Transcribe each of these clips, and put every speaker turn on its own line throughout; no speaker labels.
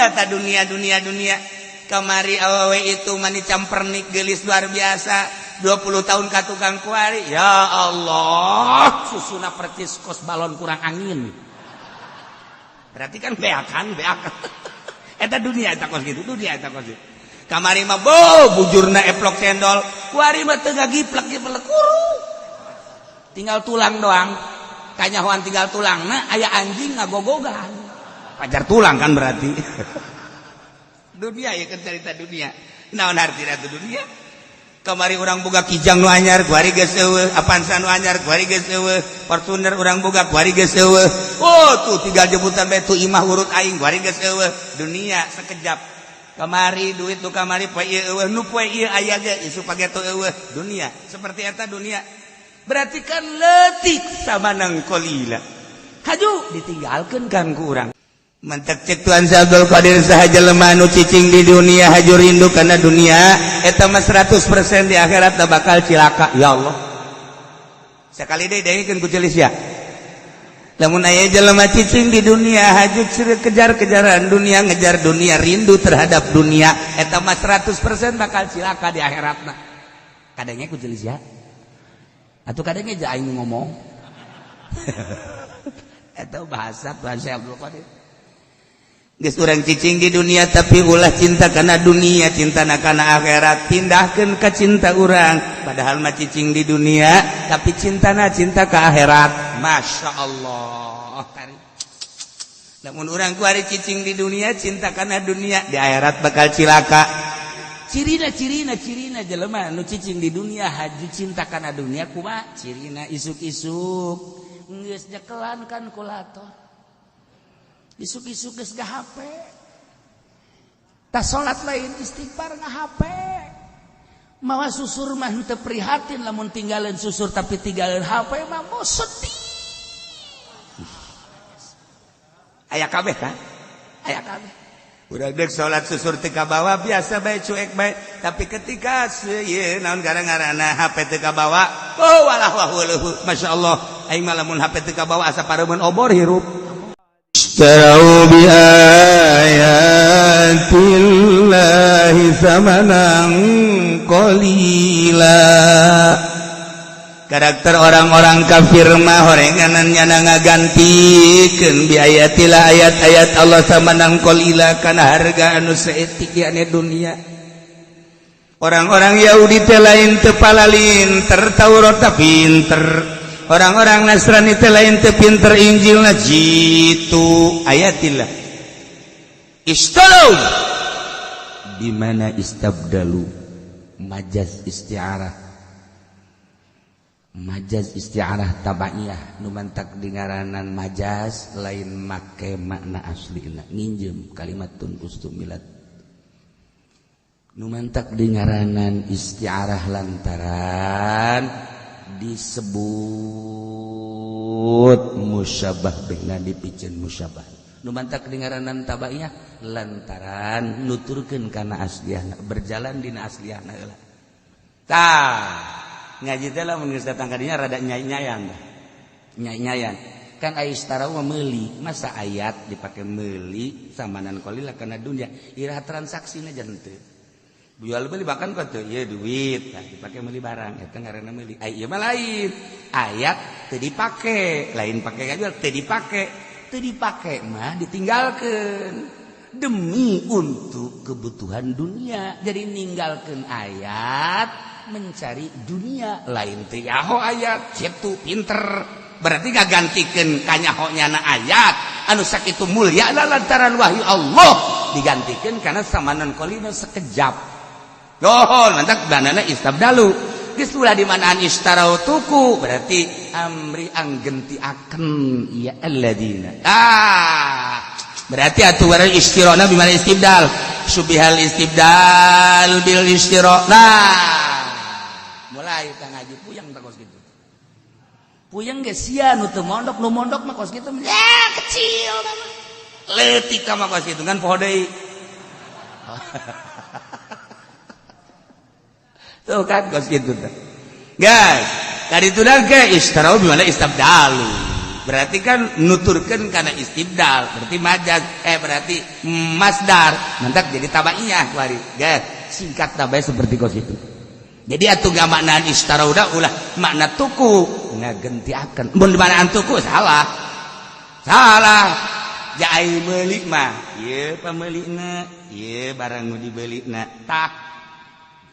Dunia ta dunia, dunia, dunia. Kamari awewe itu mani campernik, gelis luar biasa, 20 tahun ka tukang. Kuari, ya Allah, susuna percis kos balon kurang angin. Berarti kan beakan, beakan. Eta dunia, eta kos gitu dunia, eta kos gitu. Kamari mah bo bujurna eplok cendol, kuari mah teu ngagiplek giplek, kuru, tinggal tulang doang. Kanyahoan tinggal tulang. Nah, aya anjing ngagogogan pajar tulang kan. Berarti dunia ya kan, cerita dunia. Naon artina itu dunia? Kamari urang boga Kijang nu anyar, kuari geus euweuh. Avanza nu anyar, kuari geus euweuh. Fortuner urang boga, kuari geus euweuh. Oh, tuh tinggal jemputan bae tuh imah urut aing, kuari geus euweuh. Dunia sekejap. Kamari duit nu kamari, poe ieu euweuh, nu poe ieu aya ge isuk pageto euweuh. Dunia seperti eta dunia. Berarti kan letik, samanan qalila, haju ditinggalkeun kan ku urang. Mantak cek Tuhan Abdul Qadir, saha jelema nu cicing di dunia, haju rindu karena dunia, eta mah 100% di akhirat bakal cilaka. Ya Allah, sekali deui dengekeun ku celis ya. Lamun aya jelema cicing di dunia, haju kejar-kejaran dunia, ngejar dunia, rindu terhadap dunia, eta mah 100% bakal cilaka di akhiratna. Kadangnya ku celis ya, atau kadangnya aja aing ngomong. Eta bahasa Tuhan Syekh Abdul Qadir. Geus urang cicing di dunia, tapi ulah cinta karena dunia, cinta kana akhirat. Pindahkeun ke cinta urang, padahal mah cicing di dunia, tapi cintana cinta ke akhirat. Masya Allah. Lamun urang kuari cicing di dunia, cinta kana dunia, di akhirat bakal cilaka. Cirina, cirina, cirina jelema nu cicing di dunia, haju cinta kana dunia, kumaha cirina? Isuk-isuk geus nyekelan kalkulator, isuk-isuk geus HP, tas salat lain istighfar, nga HP, mawa susur mah teu prihatin lamun tinggalin susur, tapi tinggalin HP mah mau sedih. Aya kabeh kan, aya kabeh. Udah dek salat susur teu kabawa, biasa bae, cuek bae. Tapi ketika ieu naon gara-garana HP teu kabawa, oh walah wah. Masya Allah, aing mah lamun HP teu kabawa asa pareumeun obor hirup. اشتروا بآيات الله ثمنا قليلا. Karakter orang-orang kafir mah horenganan nyana ngagantikeun biayatillah, ayat-ayat Allah, samanan qalila, kana harga anu saeutik, yakni dunia. Orang-orang Yahudi teh lain teu palalinter Taurat, pinter. Orang-orang Nasrani teh lain teu pinter Injil na. Jitu ayatillah. Istarau di mana istabdalu, majaz isti'arah, majaz isti'arah tabaiyah. Nu mantak dingaranan majaz lain make makna aslina, nginjem kalimatun ustumilat. Nu mantak dingaranan isti'arah lantaran disebut musyabah bihna, dipiceun musyabah. Nu mantak dingaranan tabaiyah lantaran nuturkeun kana asliahna, berjalan dina asliahna heula. Tah, ngaji teh lamun geus datang ka dinya rada nyai-nyayan, nyai-nyayan kan. Aya istarau mah meuli, masa ayat dipake meuli samanan qalila kana dunia? Iraha transaksina? Jangan teu jual beli bahkan kok teu ieu duit, nah, dipake meuli barang, eta ngaranna meuli. Ai ieu mah lain, ayat teu dipake, lain pake ngajual, teu dipake. Teu dipake mah ditinggalkeun demi untuk kebutuhan dunia. Jadi ninggalkeun ayat mencari dunia, lain teu nyaho ayat kitu pinter. Berarti gak gantikan kanyaho nyana ayat anu sakitu mulia lantaran wahyu Allah, digantikan karena samanan qalila, sekejap. Oh, mantap banana istabdalu. Geus ulah di manaan istarau tuku, berarti amri anggenti akan ya alladzina. Ah, berarti atuh barang istirona bimana istibdal. Subihal istibdal bil istira. Nah, mulai tah ngaji puyeng tah kos kitu. Puyeng ge sia nu teu mondok, nu mondok mah kos kitu ya kecil mah. Leutik mah kos kitu kan, poho deui. Tuh kan kos kitu teh. Guys, tadi itu ke istarau bimana istabdalu. Berarti kan nuturkeun kana istibdal, berarti majaz, berarti masdar. Mantak jadi tabaiyah kuari. Geus, singkat tabai seperti kos itu. Jadi atuh ngamaknaan istarauda ulah makna tuku ngagentiakeun. Mun dimaknaan tuku salah. Salah. Jai meuli mah, ieu pameulina, ieu barang nu dibelina. Tah.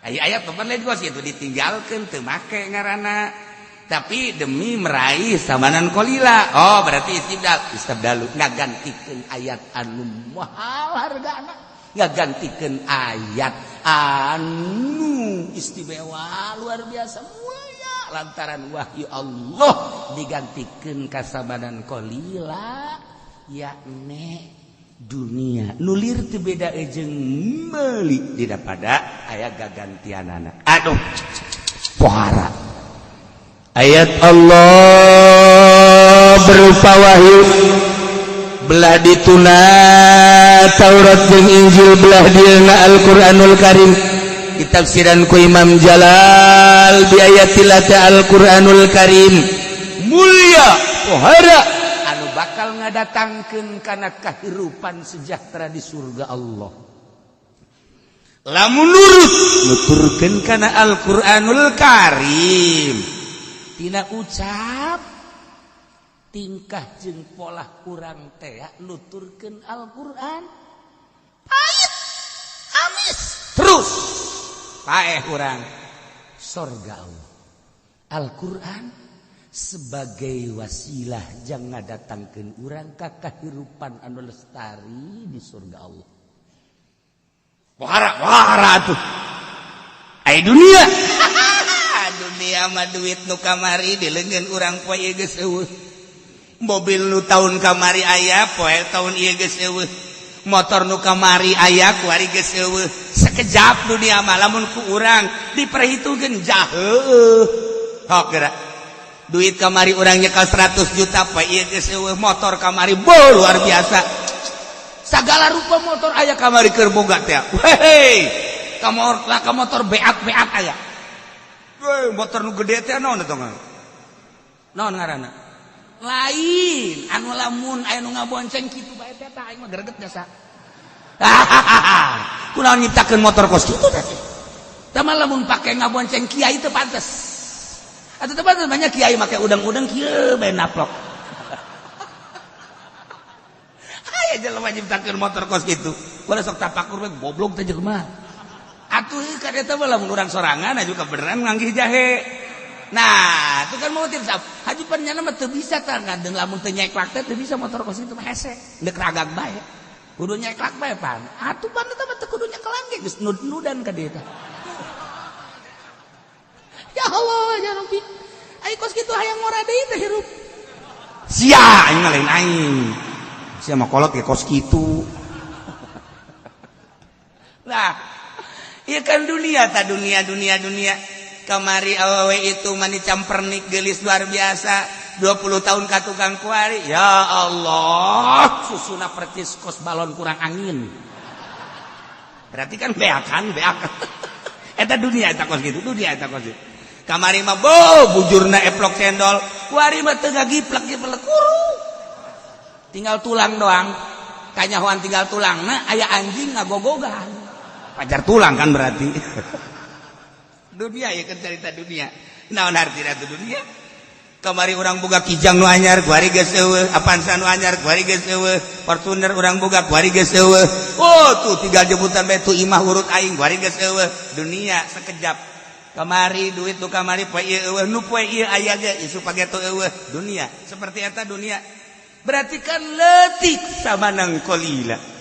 Aya ayat papan lain kos itu ditinggalkeun teu make ngaranna. Tapi demi meraih samanan qalila. Oh, berarti istibdal, istabdalu ngagantikeun ayat anu mahal hargana. Ngagantikeun ayat anu istimewa luar biasa mulia lantaran wahyu Allah digantikeun ka samanan qalila, yakni dunia nulir teu beda jeung meuli dina pada aya gagantianana. Aduh, pohara ayat Allah berupa wahyu belah dituna Taurat jeung Injil, belah dieuna Al-Qur'anul Karim, ditafsiran ku Imam Jalal bi ayatillah Al-Qur'anul Karim mulia pohara anu bakal ngadatangkeun kana kahirupan sejahtera di surga Allah lamun nurut nuturkeun kana Al-Qur'anul Karim tina ucap tingkah jeung pola kurang teh nuturkeun Al-Qur'an pahit amis terus paeh urang sorga Allah. Al-Qur'an sebagai wasilah jang ngadatangkeun urang ka kahirupan anu lestari di surga Allah. Pohara pohara tuh ai dunia. Dunia mah duit nu kamari di leungeun urang poe ieu geus eueuh, mobil nu tahun kamari aya poe tahun ieu geus eueuh, motor nu kamari aya kuari geus eueuh. Sekejap dunia mah lamun ku urang diperhitungkeun jauh. Hok geura duit kamari urang nyekel 100 juta poe ieu geus eueuh. Motor kamari bo luar biasa, segala rupa motor aya kamari keur boga teh. Hei, kamor lah ka motor beak-beak aya. Weh, motor nu gede teh naon eta naon ngaranna? Lain anu lamun aya nu ngabonceng kitu bae teh, tah aing mah greget jasa. Kunaon nyiptakeun motor kos kitu teh? Tah mah lamun pake ngabonceng kiai teu pantes. Atuh teu pantes, banyak kiai make udang-udang kieu bae naplok. Aya jelema nyiptakeun motor kos kitu. Ulah sok tapakur we, goblok teh jelema. Atuh kan eta mah lamun urang sorangan aju kebeneran nganggih jahe. Nah, itu kan mau tiap haji pan nyana mah teu bisa tah ngadeng lamun teu nyeklak teh teu bisa motor kos itu mah hese. Deuk ragag bae. Kudu nyeklak bae pan. Atuh pan eta mah teu kudu nyekelan ge geus nud-nudan ka dieu teh. Ya Allah, ya Rabbi. Ai kos kitu hayang ngora deui teh hirup. Sia aing mah lain aing. Sia mah kolot ge kos kitu. Nah, ieu kan dunia ta, dunia dunia dunia. Kamari awewe itu mani campernik gelis luar biasa, 20 tahun ka tukang kuari, ya Allah, susuna percis kos balon kurang angin. Berarti kan beakan beakan eta dunia, eta kos gitu dunia, eta kos gitu. Kamari mah bo bujurna eplok cendol, kuari mah teu ngagiplek giplek, kuru tinggal tulang doang, kanyahoan tinggal tulang. Nah, aya anjing ngagogogan pajar tulang kan. Berarti dunia ya kan, cerita dunia. Naon artina tu dunia? Kamari urang boga Kijang nu anyar, kuari geus eueuh. Avanza nu anyar, kuari geus eueuh. Fortuner urang boga, kuari geus eueuh. Oh, tuh tinggal jemputan bae tuh imah urut aing, kuari geus eueuh. Dunia sekejap. Kamari duit nu kamari poe ieu eueuh, nu poe ieu aya ge isu pageto eueuh. Dunia seperti eta dunia. Berarti kan leutik samanang qalila.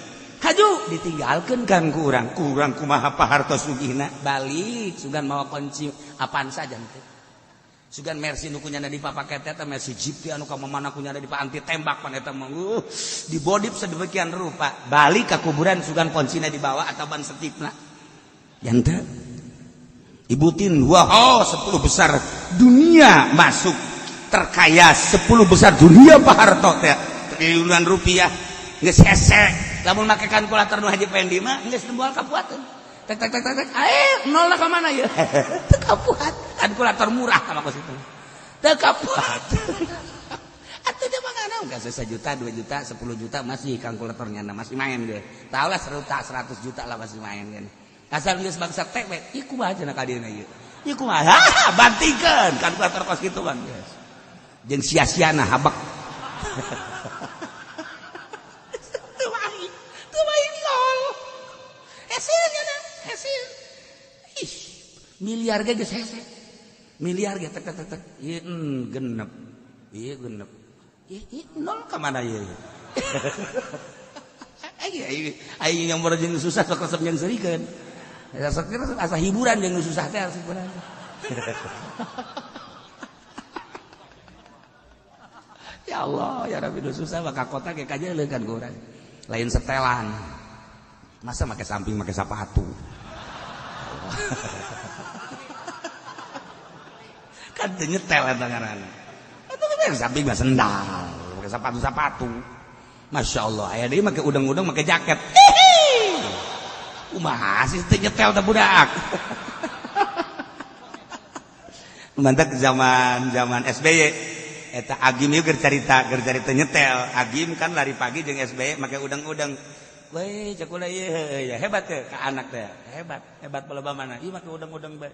Haju ditinggalkan kan ku urang, kurang kumaha paharto sugihna balik sugan mawa kunci Avanza jangan sugan Mercy nu kunyana dipapaket eta Mercy Jeep teh anu ka mana kunyana di anti tembak pan eta mah dibodip sedemikian rupa, balik ke kuburan sugan kuncina dibawa atau ban setipna janten Ibu Tin. Wah, oh, 10 besar dunia masuk, terkaya 10 besar dunia Pak Harto teh, triliunan rupiah. Geus hese lamun make kalkulator nu Haji Pendi mah geus moal kapuateun. Tek tek tek tek tek, eh, nol lah ka mana ya? Teu kapuat. Kalkulator murah sama kos itu. Teu kapuat. Atuh dia mah Enggak 1 juta, 2 juta, 10 juta masih kalkulatornya masih main ge. Tahu lah 100 juta lah masih main kan. Asal geus bangsa teh we, ieu kumaha cenah ka dieuna ieu. Ieu kumaha? Bantingkeun kalkulator kos kitu bang. Jeung sia-siana habak. Teu main, teu main nol. Hese nya, hese. Ih, miliar ge geus hese. Miliar ge tek tek tek. Ieu genep. Ieu genep. Ih, nol ka mana ieu? Aing yang baru jeung susah sok resep jeung seurikeun. Sok asa hiburan jeung susah teh asa hiburan. Ya Allah, ya Rabbi, susah mah ka kota ge kajeuleuh kan ku urang. Lain setelan. Masa make samping make sepatu. Kan teu nyetel eta ngaranna. Eta kan samping mah sendal, make sepatu-sepatu. Masya Allah, aya deui make udang-udang make jaket. Kumaha sih teu nyetel teh budak. Mantak zaman-zaman SBY eta Agim ieu keur carita nyetel. Agim kan lari pagi jeung SBY make udang-udang. Weh, cek ulah ieu ya hebat teh ka anak teh. Hebat, hebat loba mana. Ieu make udang-udang bae.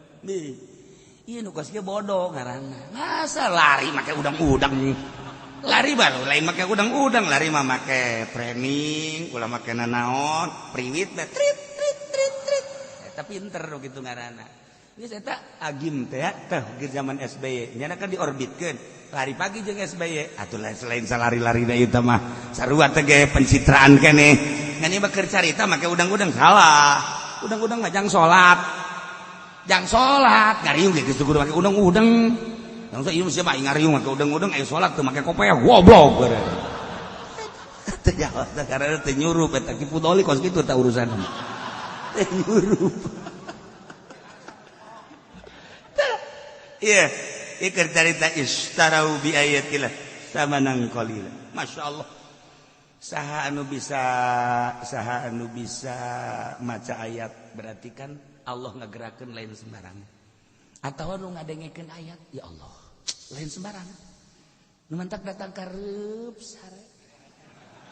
Ieu nu kos kieu bodoh ngaranna. Masa lari make udang-udang. Lari baru lain make udang-udang, lari mah make training, ulah make nanaon, priwit teh trit trit trit trit. Eta pinter kitu ngaranna. Geus eta Agim teh teh ge zaman SBY, nyana kan diorbitkeun. Lari pagi jeung SBY, atuh selain salari-larina ieu teh mah sarua teh ge pencitraan keneh. Ngan ieu mah keur carita make udang-udang salah. Udang-udang mah jang salat. Jang salat, ngariung ge geus kudu make udang-udang. Langsung ieu mah ngariung make udang-udang aya salat teu make kopeah goblok. Teu jawab teh karena teu nyurup eta Ki Pudoli kos kitu tah urusan. Teu nyurup. Iya, ieu keur carita istarau bi ayatillah samanan qalila. Masya Allah. Saha anu bisa maca ayat berarti kan Allah ngagerakeun lain sembarangan. Atawa nu ngadengekeun ayat, ya Allah, lain sembarangan. Nu mantak datang ka reup sare.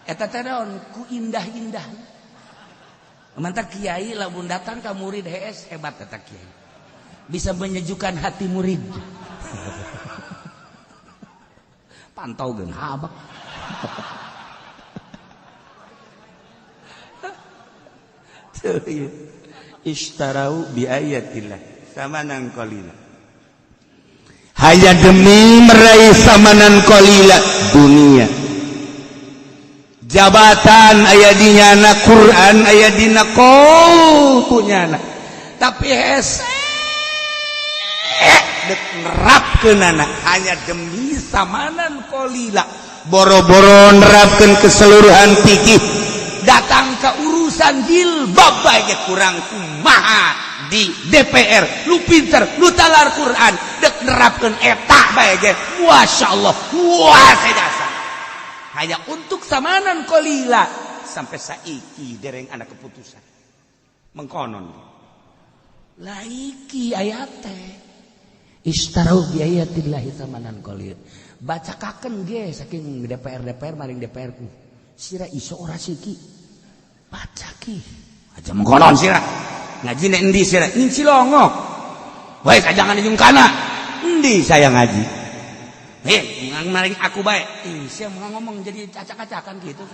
Eta teh naon ku indah-indahna. Nu mantak kiai lamun datang ka murid hees hebat eta kiai. Bisa menyejukkan hati murid. Pantau geun habak. Ishtarau bi ayatillah samanan qalila. Hanya demi meraih samanan qalila dunia. Jabatan aya di nyana, Quran aya dina qol nyana. Tapi hese dek nerapkeun anak hanya demi samanan qalila. Boro-boro nerapkeun keseluruhan fikih. Datang ke urusan jilbab bae ge kurang kumaha di DPR, lu pinter, lu talar Quran, dek nerapkeun eta bae ge. Masyaallah, wah sedasa. Hanya untuk samanan qalila sampai saiki dereng anak keputusan. Mengkonon. Laiki ayat teh. Istarau bi ayatillahi samanan qalil. Bacakakeun ge saking DPR maring DPR ku. Sira iso ora siki. Baca ki. Aja mengkonon sira. Ngaji nek endi sira? Ning Cilongok. Woi, kajangan jeung kana. Endi saya ngaji? Heh, maring aku bae. Ih, sia mau ngomong jadi acak-acakan gitu.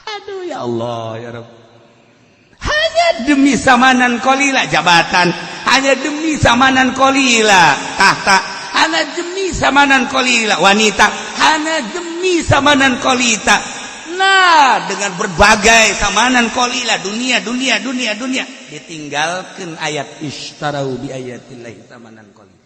Aduh ya Allah ya Rabb. Hanya demi samanan qalila jabatan, hanya demi samanan qalila tahta, hanya demi samanan qalila wanita, hanya demi samanan qalita. Nah, dengan berbagai samanan qalila dunia dunia dunia dunia ditinggalkan ayat ishtarau bi ayatillahi samanan qalila.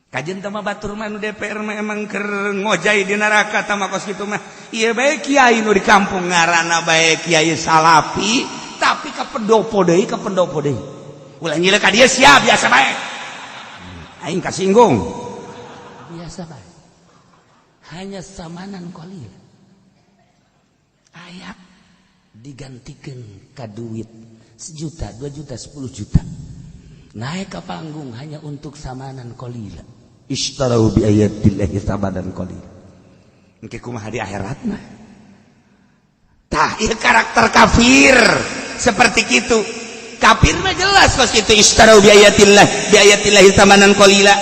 Kajen teh mah batur mah nu DPR mah emang keur ngojay di neraka tah mah kos kitu mah. Ieu bae kiai nu di kampung ngaranna bae kiai salafi tapi ka pendopo deui ka pendopo deui. Ulah nyileuh ka dieu sia biasa bae. Aing kasinggung. Biasa bae. Hanya samanan qalil. Ayat digantikan ka duit 1 juta, 2 juta, 10 juta. Naik ke panggung hanya untuk samanan qalila. Ishtarau bi ayatillahi tsamanan qalil. Engke kumaha di akhiratna? Tah, ieu karakter kafir seperti itu. Kafir mah jelas kos itu, ishtarau bi ayatillahi tsamanan qalila.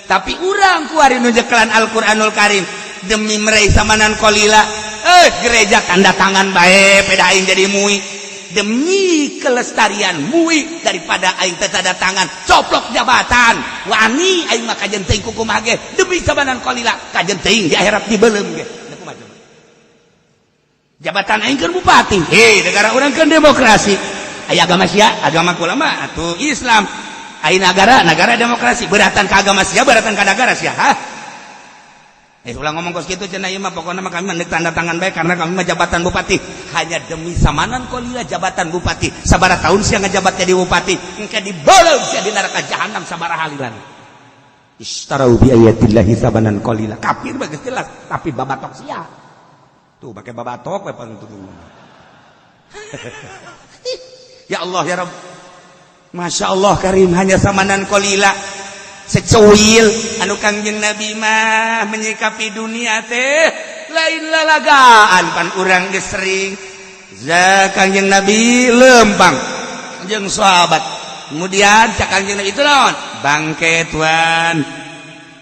Tapi urang kuari nu nyekelan Al-Qur'anul Karim demi meraih samanan qalila, eh, gereja tanda tangan bae peda aing jadi MUI demi kelestarian MUI, daripada aing teu tanda tangan coplok jabatan, wani aing mah kajen teuing kukumaha ge demi samanan qalila, kajen teuing di akhirat dibeuleum ge. Kumaha coba? Jabatan aing kan bupati, hei, negara urang kan demokrasi, aya agama sia, agama kula mah atuh Islam. Aya negara, negara demokrasi, beratan ke agama sia, beratan ke negara sia, hah? Eh, ulah ngomong kos kitu cenah, ieu mah pokokna mah kami mah tanda tangan bae karena kami mah jabatan bupati hanya demi samanan qalila. Jabatan bupati sabaraha tahun sia ngajabat jadi bupati? Engke dibeuleum sia di neraka jahanam sabaraha halilan. Ishtarau bi ayatillahi samanan qalila. Kafir bagus jelas, tapi babatok sia tuh pakai babatok we pantu. Ya Allah, ya Rabb. Masya Allah Karim, hanya samanan qalila, secuil. Anu Kangjeng Nabi mah menyikapi dunia teh lain lalagaan. Pan urang geus sering za Kangjeng Nabi lempang jeung sahabat, kemudian cak Kangjeng Nabi, "Itu naon?" "Bangke, tuan."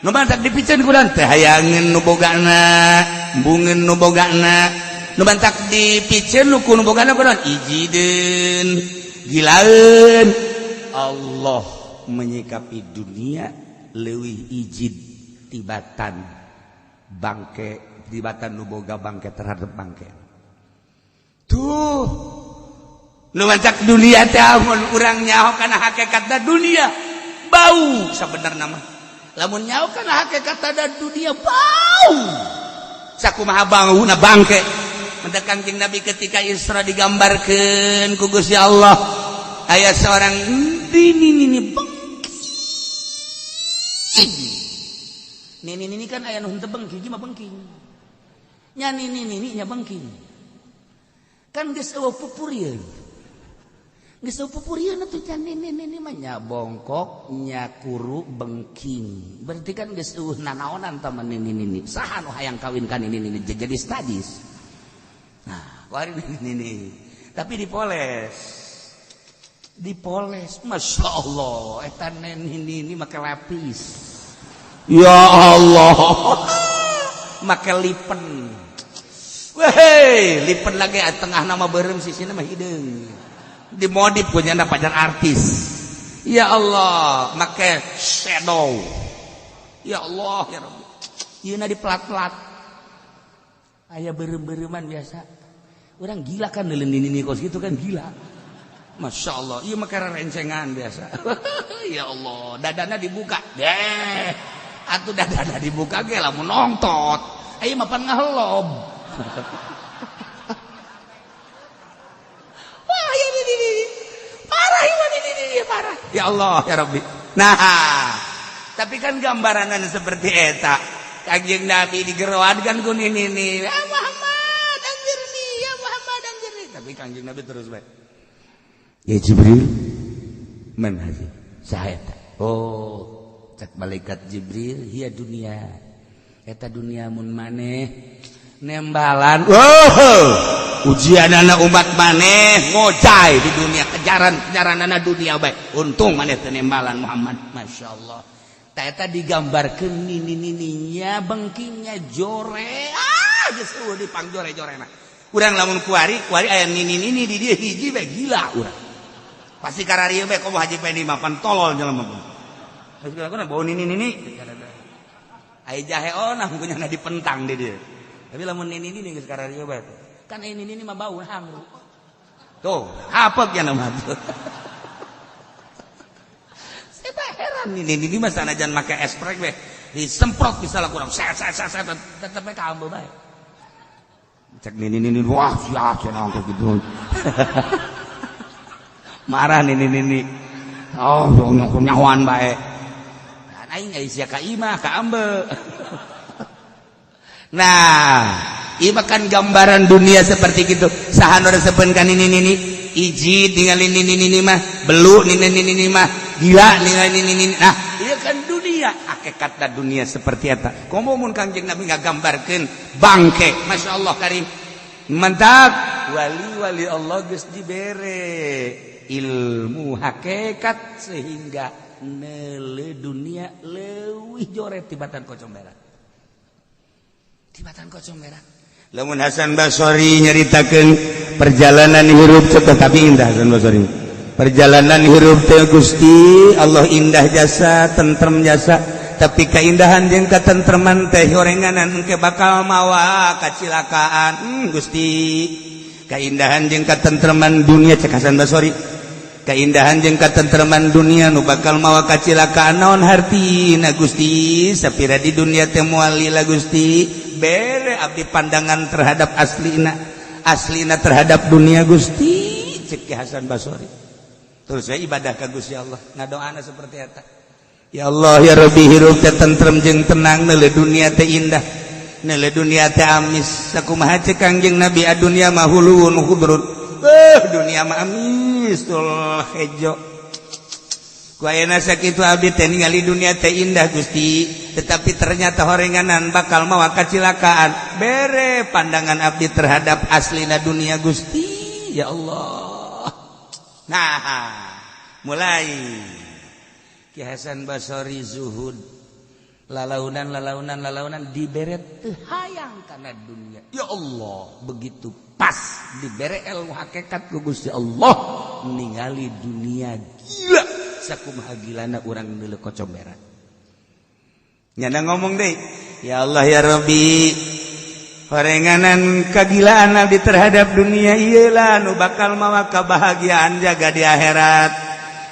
Nu mantak dipiceun ku teh hayangeun nu bogana, embungeun nu bogana. Nu mantak dipiceun nu ku nu bogana kunaon? Ijideun, gilaeun. Allah menyikapi dunia leuwih ijid tibatan bangke, tibatan nu boga bangke terhadap bangke. Tuh, nu mancak dunia teh amun urang nyaho kana hakikatna, dunia bau. Sabenerna mah lamun nyaho kana hakikatna, dunia bau. Sakumaha bauna bangke? Mendak Kangjeng Nabi ketika Isra digambarkeun ku Gusti Allah, aya seorang ini ini bengking. Nini nini kan aya nu henteu bengking mah, bengking nya. Nini nini nya bengking kan geus eueuh pupurieun, geus eueuh pupurieun atuh. Can nini nini mah nya bongkok, nya kuru, bengking, berarti kan geus eueuh nanaonan tah mah nini nini. Saha nu hayang kawin ka nini nini jadi sadis? Nah, kuari nini nini tapi dipoles, dipoles, masya Allah, eta nini nini make lapis, ya Allah, make lipen. Weh, lipen lagi tengah nama beureum, sisina mah hideung, dimodif punya pacar artis. Ya Allah, make shadow. Ya Allah, ya Rabbi, ieu di plat-plat aya beureum-beureuman biasa. Orang gila kan neuleun nini kos gitu kan, gila. Masya Allah, iya mah rencengan biasa. Ya Allah, dadana dibuka deh atuh, dadana dibuka ge lamun nongtot ayo mah pan ngahelob. Wah, ya ini, ini parah ini, ini parah. Ya Allah, ya Rabbi. Nah, tapi kan gambaran seperti eta, Kanjeng Nabi digeroan kan ku nini ini, "Ya Muhammad, anzirni, ya Muhammad, anzirni." Tapi Kanjeng Nabi terus baik, "Ya Jibril, man hazi?" "Saha eta?" Oh, cek malaikat Jibril, "Hiya dunia, eta dunia. Mun maneh nembalan, oh, ujian anak umat maneh ngojay di dunia, kejaran kejaran anak dunia baik, untung maneh teu nembalan, Muhammad." Masya Allah, eta digambarkeun nini nininya bengkingnya jore, ah, geus eueuh dipang jore-jorena. Urang lamun kuari kuari aya nini nini di dieu hiji bae, gila urang pasti. Kararieu bae komo Haji Pendi mah pan tolol jelema pun. Geus bau nini nini aya jahe onah punya dipentang di dieu. Tapi lamun nini nini geus kararieu bae kan, ini nini mah bau hangru tuh, apek ya nama tuh. Saya heran, ini ini mah sanajan make esprek we disemprot misalnya kurang set set set set, tetep we kaambe bae. Cek nini nini, "Wah, siap cenah," gitu. Marah nini nini, "Oh, nyahoan bae." Dan aing aya sia ka imah kaambe. Nah, ieu mah kan gambaran dunia seperti gitu. Saha nu resepeun ka nini nini? Iji ningali nini nini mah belu, nini nini mah gila ningali nini nini. Nah, ieu kan dunia. dunia hakikatna dunia seperti eta. Komo mun Kangjeng Nabi ngagambarkeun bangke, Masya Allah karim. Mantap, wali-wali Allah geus dibere ilmu hakikat sehingga neuleu dunia leuwih joret tibatan kocom berak. Tibatan kocom berak. Lamun Hasan Basori nyaritakeun perjalanan hirup tetapi indah Hasan Basori. Perjalanan hirup teh Gusti Allah indah jasa, tentrem jasa, tapi keindahan jeung katentreman teh horenganan engke bakal mawa kacilakaan. Gusti, keindahan jeung katentreman dunia cek Hasan Basori. Keindahan jeung katentreman dunia nu bakal mawa kacilakaan naon hartina Gusti? Sapira di dunia teh moal lila Gusti. Bere abdi pandangan terhadap aslina, aslina terhadap dunia Gusti, cek Ki Hasan Basori. Terus saya ibadah ka Gusti Allah, ngadoana seperti eta. Ya Allah ya Rabbi, hirup teh tentrem jeung tenang, neuleu dunia teh indah, neuleu dunia teh amis. Sakumaha cek Kangjeng Nabi, adunya mah huluwun khudrun. Dunia mah amis tul hejo. Ku ayeuna sakitu abdi teh ningali dunia teh indah Gusti, tetapi ternyata horenganan bakal mawa kacilakaan. Bere pandangan abdi terhadap aslina dunia Gusti, ya Allah. Nah, mulai Ki Hasan Basori zuhud, lalaunan lalaunan lalaunan dibere teu hayang kana dunia. Ya Allah, begitu pas dibere ilmu hakikat ku Gusti Allah, ningali dunia gila sakumaha gilana urang neuleu kocomberan. Nyana ngomong deh, ya Allah ya Rabbi, horenganan kagilaan abdi terhadap dunia iyalah nu bakal mawa kebahagiaan jaga di akhirat.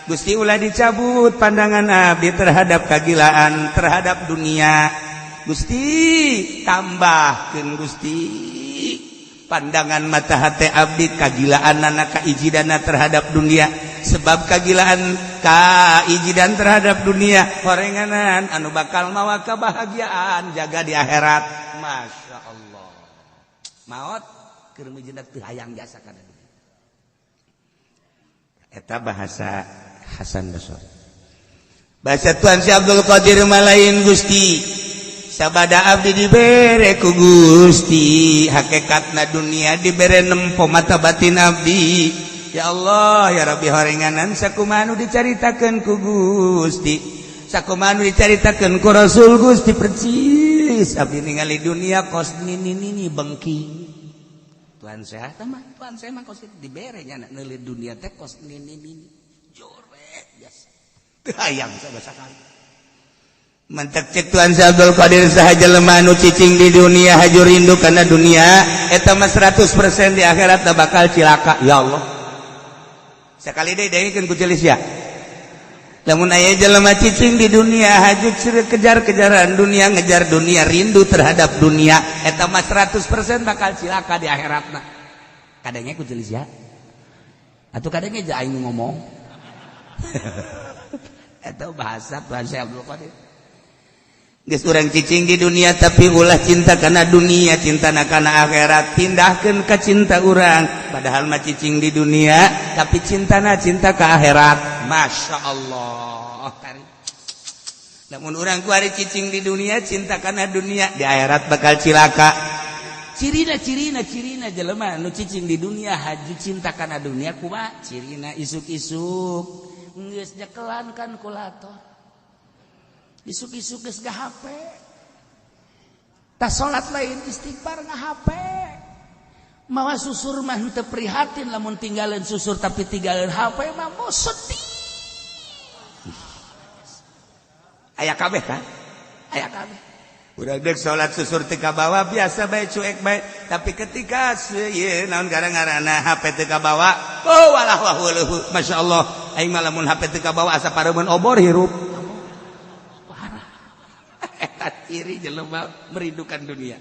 Gusti, ulah dicabut pandangan abdi terhadap kagilaan terhadap dunia Gusti. Tambahkeun Gusti pandangan mata hati abdi kagilaan anak kaijidana terhadap dunia, sebab kagilaan kaijidan terhadap dunia horenganan anu bakal mawa kebahagiaan jaga di akhirat. Masya Allah, maot keur mijeundak teu hayang jasa kana dunia. Eta bahasa Hasan Basri. Bahasa Tuan Syekh Abdul Qadir malain, Gusti, sabada abdi dibere ku Gusti hakikatna dunia, dibere nempo mata batin abdi. Ya Allah ya Rabbi, horenganan sakumaha nu dicaritakeun ku Gusti, sakumaha nu dicaritakeun ku Rasul Gusti, percis abdi ningali dunia kos nini nini bengking. Tuan saya mah, tuan saya mah kos dibere nya neuleu dunia teh kos nini nini joret biasa teu hayang sama sakali. Mantak cek Tuan Syekh Abdul Qadir, saha jelema nu cicing di dunia haju rindu kana dunia, eta mah 100% di akhirat bakal cilaka. Ya Allah, sekali deui dengekeun ku celis ya. Lamun aya jelema cicing di dunia haju kejar-kejaran dunia, ngejar dunia, rindu terhadap dunia, eta mah 100% bakal cilaka di akhiratna. Kadangnya ku celis ya atau kadangnya aja aing ngomong. Eta bahasa Tuan Syekh Abdul Qadir. Geus urang cicing di dunia tapi ulah cinta kana dunia, cinta kana akhirat. Pindahkeun ka cinta urang, padahal mah cicing di dunia tapi cintana cinta ke akhirat. Masya Allah. Namun urang kuari cicing di dunia cinta kana dunia, di akhirat bakal cilaka. Cirina cirina cirina jelema nu cicing di dunia haju cinta kana dunia kumaha cirina? Isuk-isuk geus nyekelan kalkulator, isuk-isuk geus HP, tas salat lain istighfar nga HP, mawa susur mah teu prihatin lamun tinggalin susur, tapi tinggalin HP mah mau sedih. Aya kabeh kan, aya kabeh. Udah dek salat susur teu kabawa biasa bae, cuek bae, tapi ketika ieu naon gara-garana HP teu kabawa, oh walah wah weuh, masyaallah, aing mah lamun HP teu kabawa asa pareumeun obor hirup. Parah eta ciri jelema merindukan dunia.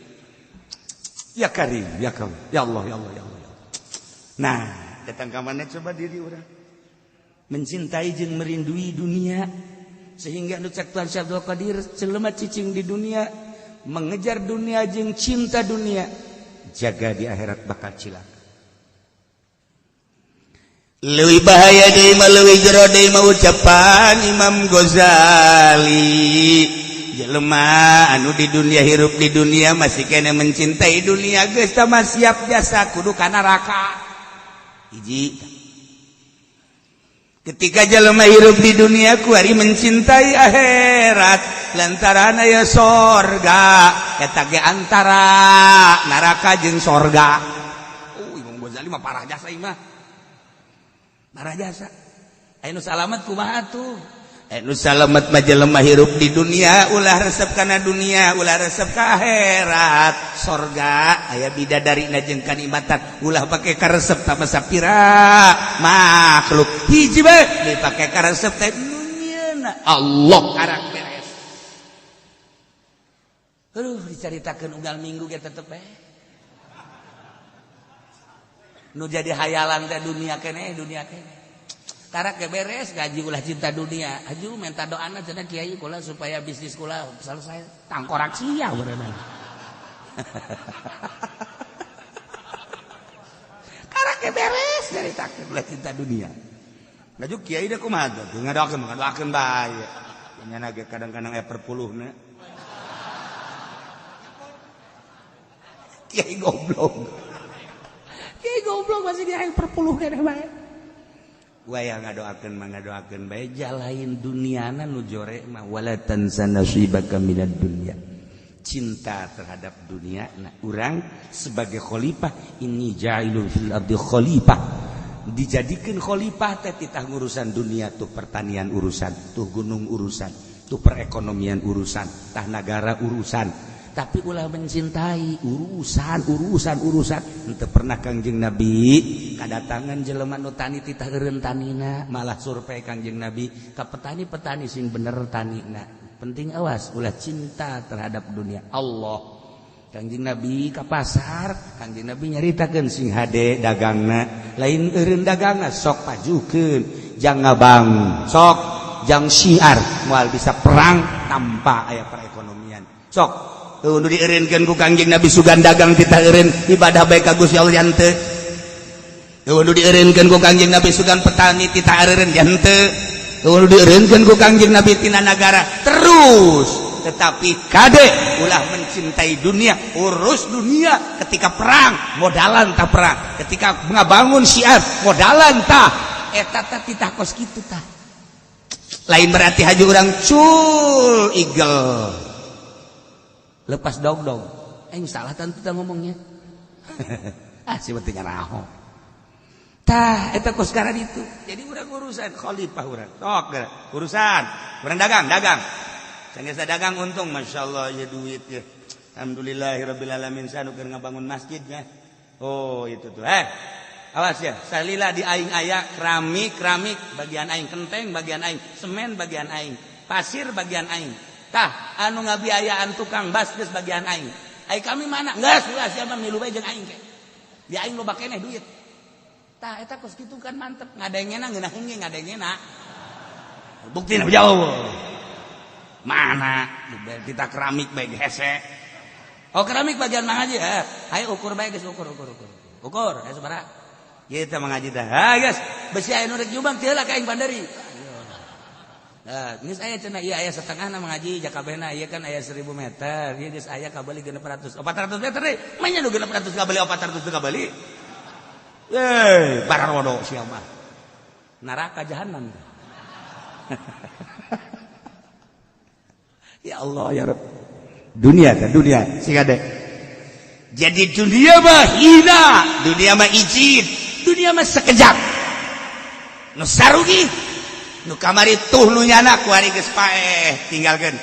Ya Karim, ya Karim, ya Allah, ya Allah, ya Allah, ya Allah. Nah, datang ka mana coba diri urang mencintai jeung merindui dunia, sehingga nu cek Tuhan Syekh Abdul Qadir, jelema cicing di dunia mengejar dunia jeung cinta dunia, jaga di akhirat bakal cilaka. Leuwih bahaya deui mah, leuwih jero deui mah ucapan Imam Ghazali, jelema anu di dunia, hirup di dunia, masih kena mencintai dunia, geus tah mah siap jasa kudu ka neraka. Hiji, ketika jelema hirup di dunia kuari mencintai akhirat lantaran aya sorga, eta ge antara neraka jeung sorga. Oh, Imam Ghazali mah parah jasa, mah parah jasa. Aya nu salamet kumaha tuh? Anu salamet mah jelema hirup di dunia ulah resep kana dunia, ulah resep ka akhirat. Sorga aya bidadari jeung kanikmatan, ulah pake karesep tama sapira makhluk. Hiji bae dipake karesep teh nu nyieunna Allah, karak beres. Aduh, dicaritakeun unggal minggu ge tetep bae nu jadi hayalan teh dunia keneh, dunia keneh. Karak ke beres gaji, ulah cinta dunia. Aju minta doana cenah, kiai kula supaya bisnis kula selesai. Tangkorak sia berenang. Karak ke beres dari takdir, ulah cinta dunia. Laju kiai deh kumaha tuh ngadoakeun, ngadoakeun bae. Nya ge kadang-kadang aya perpuluhna. Kiai goblok. Kiai goblok masih dia aya perpuluh keneh bae. Wayah ngadoakeun mah ngadoakeun bae, jalain duniana nu jore mah wala tansa nasibaka minad dunya. Cinta terhadap dunia, nah urang sebagai khalifah, ini ja'ilun fil ardi khalifah, dijadikeun khalifah teh titah ngurusan dunia tuh, pertanian urusan tuh, gunung urusan tuh, perekonomian urusan tah, nagara urusan, tapi ulah mencintai urusan urusan urusan. Henteu pernah Kangjeng Nabi kadatangan jelema nu tani titah eureun tanina, malah survei Kangjeng Nabi ka petani-petani sing bener tanina. Penting, awas, ulah cinta terhadap dunia. Allah, Kangjeng Nabi ka pasar, Kangjeng Nabi nyaritakeun sing hade dagangna, lain eureun dagangna, sok pajukeun jang ngabang, sok jang syiar, moal bisa perang tanpa aya perekonomian. Sok tuh nu dieureunkeun ku Kangjeng Nabi sugan dagang titah eureun ibadah bae ka Gusti Allah henteu. Tuh nu dieureunkeun ku Kangjeng Nabi sugan petani titah eureun henteu. Tuh nu dieureunkeun ku Kangjeng Nabi tina nagara terus, tetapi kade ulah mencintai dunia, urus dunia. Ketika perang modalan tah, perang ketika ngabangun syiar modalan tah, eta tah titah kos kitu tah. Lain berarti haji urang cul igel lepas dog dog, eh salah tentu kita ngomongnya. Ah, si penting raho tah eta kos sekarang itu. Jadi urang urusan khalifah, urang sok urusan urang dagang, dagang sanggeus dagang untung, masyaallah ya, duit ya, alhamdulillahirabbil alamin, sanu keur ngabangun masjidnya. Oh, itu tuh, eh awas ya, salila di aing aya keramik, keramik bagian aing, kenteng bagian aing, semen bagian aing, pasir bagian aing. Tah anu ngabiayaan tukang bas geus bagian aing. Ai kami mana geus ulah, siapa milu bae jeung aing ke di aing loba keneh duit. Tah eta kos kitu kan mantep ngadengena, ngeunaheun ge ngadengena. Buktina jauh mana kita keramik bae hese. Oh, keramik bagian Mang Haji, eh hayu ukur bae geus, ukur ukur ukur ukur, hayu sabaraha kita Mang Haji tah. Ha geus besi aya nu rek nyumbang teu lah ka aing bandari. Nah, geus aya cenah, ieu aya setengahna Mang Haji jakabehna, ieu kan aya 1000 meter, ieu geus aya kabeli 600, 400 meter deui. Manya nu 600 kabeli, 400 kabeli. Eh, bararodo sia mah. Neraka jahanam. Ya Allah ya Rabb. Dunia kan dunia sing ade. Jadi dunia mah hina, dunia mah izin, dunia mah sekejap. Nu sarugi nu kamari tuh nu nyana kuari geus paeh tinggalkeun.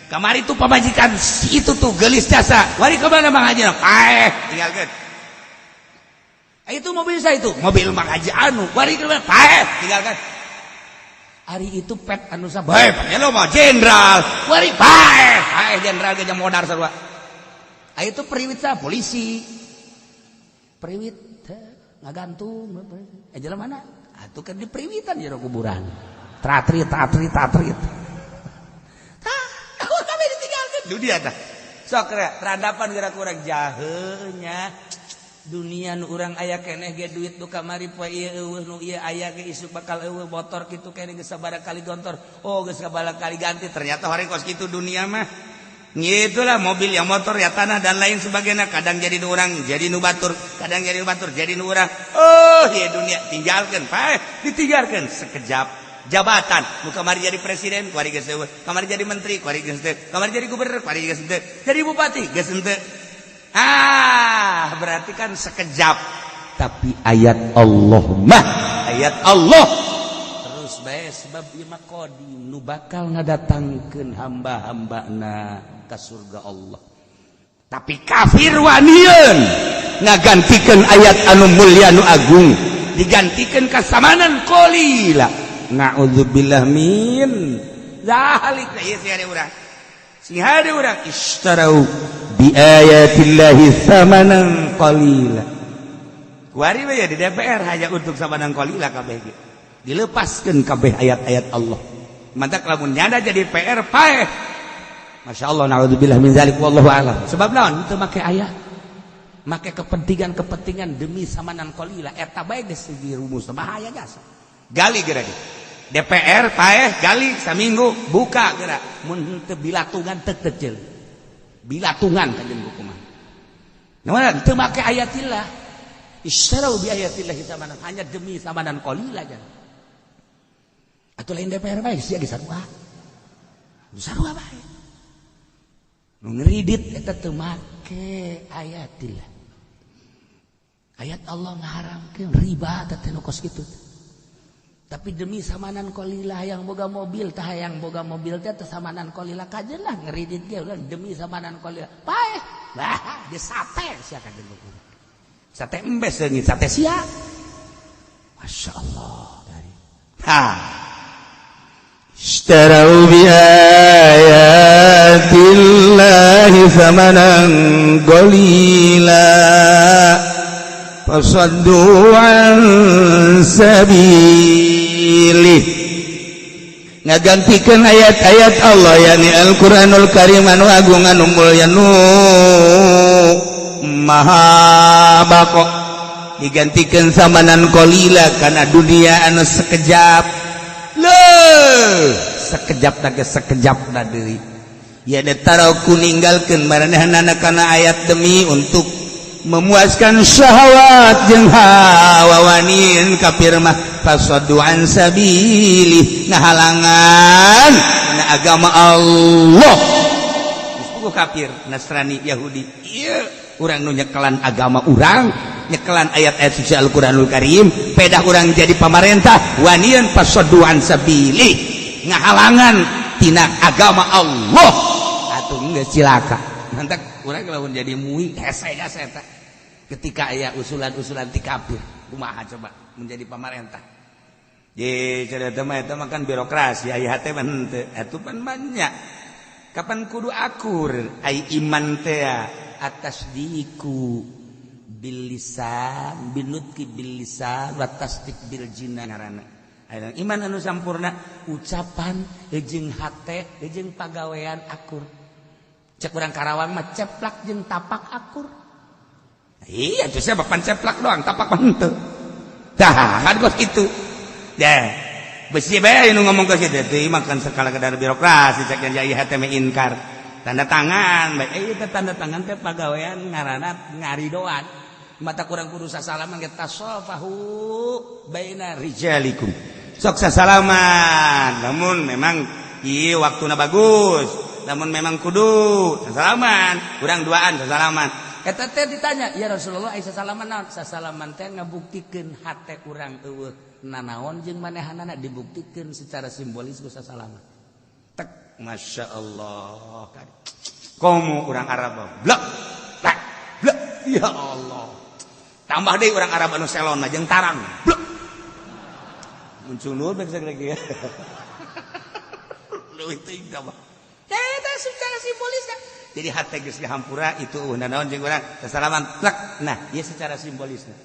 Kamari tuh pamajikan si itu tuh geulis jasa, wari ka mana Mang Haji paeh tinggalkeun. Itu mobil saya, itu mobil Mang Haji anu wari ka mana paeh tinggalkan. Ari itu pet anu sa bae lo mah jenderal wari paeh paeh jenderal ge modar sarua. Ari itu periwit sa polisi periwit ngagantung eh jalan mana atuh kan di periwitan jero kuburan. Tratrit tratrit tratrit. Tah, kami ditinggalkan dunia tah. Sok terhadapan gerak kurang jahenya. Dunia nu urang aya keneh ge, duit nu kamari poe ieu euweuh, nu ieu aya ge isuk bakal euweuh. Motor kitu keneh, geus sabaraha kali gontor, oh, geus sabaraha kali ganti. Ternyata hari kos kitu dunia mah. Itulah mobil yang motor ya, tanah dan lain sebagainya. Kadang jadi nu urang, jadi nu batur, kadang jadi nu batur, jadi nu urang. Oh ya, dunia tinggalkan, Pak, ditinggalkan sekejap. Jabatan nu kamari jadi presiden, kuari geus euweuh. Kamari jadi menteri, kuari geus teu. Kamari jadi gubernur, kuari geus teu. Jadi bupati geus henteu. Ah, berarti kan sekejap. Tapi ayat Allah mah ayat Allah terus bae, sebab ieu mah qadim, nu bakal ngadatangkeun hamba-hambana ka surga Allah. Tapi kafir wanian ngagantikan ayat anu mulia, anu agung, digantikan kasamanan qalila. Na'udzubillah min zalik. Ieu sing hade urang, sing hade urang. Ishtarau bi ayatillahi thamanan qalila. Kuari we ya di DPR hanya untuk samanan qalila, kabeh ge dilepaskeun kabeh ayat-ayat Allah. Mantak lamun nyada jadi PR paeh. Masya Allah, na'udzubillah min zalik, wallahu a'lam. Sebab naon? Itu make ayat, make kepentingan-kepentingan demi samanan qalila. Eta bae geus dirumus bahaya jasa. Gali geura DPR paeh, gali saminggu buka geura. Mun teu bilatungan teu kecil. Bilatungan kanjeng hukuman. Nah, teu make ayatillah. Istarau bi ayatillah samanan, hanya demi samanan qalila aja. Atuh lain DPR bae sia ge sarua. Sarua bae. Nu ngeridit eta teu make ayatillah. Ayat Allah ngaharamkeun riba teh nu kos kitu. Tapi demi samanan qalila, yang boga mobil tah, yang boga mobil teh samanan qalila kajen lah ngeridit ge demi samanan qalila. Paeh. Bah, di sate sia kajen. Sate embes seungit sate sia. Masya Allah dari. Ha.
اشتروا بآيات الله ثمنا قليلا فصدوا عن سبيله. Ngagantikan ayat-ayat Allah, yakni Al-Qur'anul Karim anu agung, anu mulya, nu maha bako, digantikan samanan qalila karena dunia anu sekejap. Loh, sekejap na sekejap na deui ya. Taraku ninggalkeun maranehna kana ayat demi untuk memuaskan syahwat jeung hawa. Wanin kafir mah fasaddu an sabili, ngahalangan na agama Allah.
Geus kafir Nasrani Yahudi ieu, urang nu nyekelan agama urang, nyekelan ayat-ayat suci Al-Qur'anul Karim, pedah urang jadi pamarentah, wanian fasaddu an sabili, ngahalangan tina agama Allah. Atuh geus cilaka. Mantak urang lamun jadi MUI hese hese eta ketika aya usulan-usulan ti kafir. Kumaha coba menjadi pamarentah? Ye, cerita mah eta mah kan birokrasi, aya hate mah henteu. Atuh pan banyak. Kapan kudu akur ai iman teh? At-tasdiku bil lisan, binutqi bil lisan wa tasdik bil jinan ngaranna. Iman anu sampurna ucapan jeung hate jeung pagawean akur. Cek urang Karawang mah ceplak jeung tapak akur. Iya tuh, siapa pan ceplak doang, tapak mah henteu. Tah kan kos kitu. Deh, besi bae nu ngomong ke situ teh makan skala kadar birokrasi. Cek yang hate mah inkar tanda tangan bae. Eh, teh tanda tangan teh pagawean ngaranna ngaridoan. Mata kurang kudu sasalaman ge, tasofahu baina rijalikum, sok sasalaman. Namun memang ieu waktuna bagus, namun memang kudu sasalaman, kurang duaan sasalaman. Eta teh ditanya, "Ya Rasulullah, ai sasalaman naon?" Sasalaman teh ngabuktikeun hate urang euweuh nanaon jeung manehanana, dibuktikeun secara simbolis ku sasalaman. Tek, Masya Allah, komo urang Arab blek blek blek. Ya Allah, tambah deh orang Arab anu selon jeung tarang blek muncul nur bae lagi ya. Leuwih teuing tambah eta secara simbolis. Jadi hate geus dihampura itu naon jeung urang sasalaman plek. Nah, ieu secara simbolisna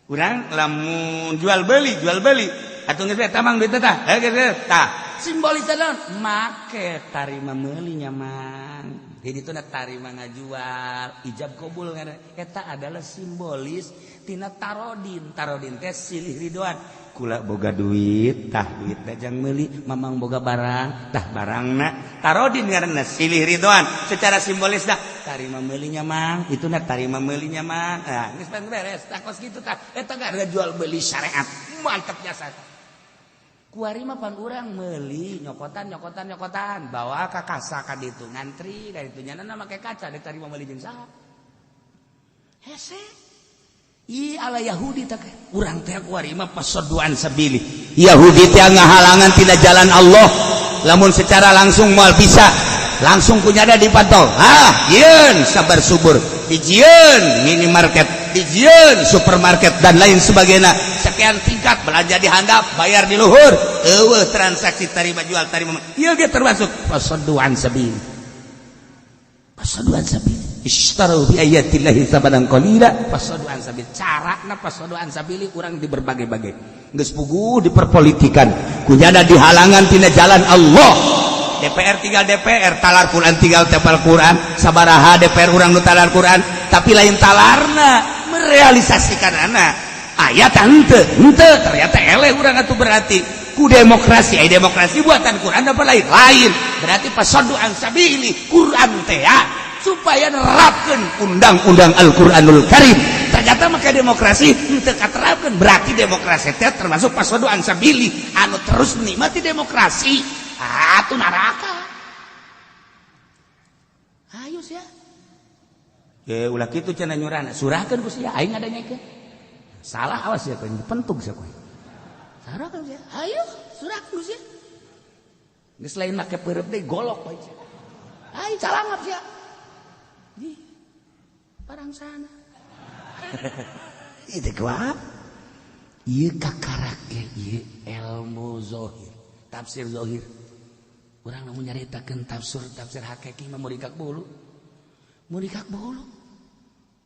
urang lamun jual beli atuh geus tamang duit tah, geus tah. Simbolis naon? Make tarima meuli nya, Mang. Jadi itu tarima ngajual, ijab kabul ngaranna. Eta adalah simbolis tina tarodin. Tarodin teh silih ridoan. Kula boga duit, tah duit jang meuli, Mamang boga barang, tah barangna. Tarodin ngaranna silih ridoan. Secara simbolis dah tarima meulinya, Mang. Itu na tarima meulinya, Mang. Nah, geus beres. Tah, kos kitu tah. Eta gak jual beli syariat. Mantap jasa. Kuari mah pan urang meuli nyokotan, nyokotan, nyokotan, bawa ka kasa ka ditu, ngantri ka ditu, nyana make kaca diterima meuli jeung saha hese. Ih, ala Yahudi tak urang teh kuari mah فصدوا عن سبيل.
Yahudi teh ngahalangan tina jalan Allah. Lamun secara langsung moal bisa langsung kunyada dipantau. Ah, yeun sabar subur, dijieun minimarket, dijieun supermarket, dan lain sebagainya. Sekian tingkat, belanja di handap, bayar di luhur, eueuh transaksi tarima jual, tarima. Ieu ge termasuk
فصدوا عن سبيل. فصدوا عن سبيل. اشتروا بآيات الله ثمنا قليلا فصدوا عن سبيل. Carana فصدوا عن سبيل urang di berbagai-bagai.
Geus puguh diperpolitikan, kunyada dihalangan tina jalan Allah. DPR tinggal DPR, talar Quran tinggal tepal Quran. Sabaraha DPR urang nu talar Quran, tapi lain talarna, merealisasikan anak ayat henteu henteu. Ternyata eleh urang atuh. Berarti ku demokrasi, ay demokrasi buatan Quran apa lain? Lain.
Berarti فصدوا عن سبيل Quran teh ya, supaya nerapkeun
undang-undang Al-Qur'anul Karim.
Ternyata maka demokrasi henteu katerapkeun. Berarti demokrasi teh termasuk فصدوا عن سبيل. Anu terus menikmati demokrasi atuh neraka. Ayo sia.
Eh, ulah kitu cenah nyurana.
Surahkeun ku sia, aing ngadanyakeun. Salah, awas ya, kowe dipentung sia kowe. Surahkeun sia. Ayo, surahkeun ku sia. Geus lain make peureub deui, golok bae sia. Ayo calangap sia. Di parang sana.
Itu kuat.
Ieu kakarak ge ieu ilmu zohir, tafsir zohir. Urang lamun nyaritakeun tafsir tafsir hakiki mah murikak bulu. Murikak bulu.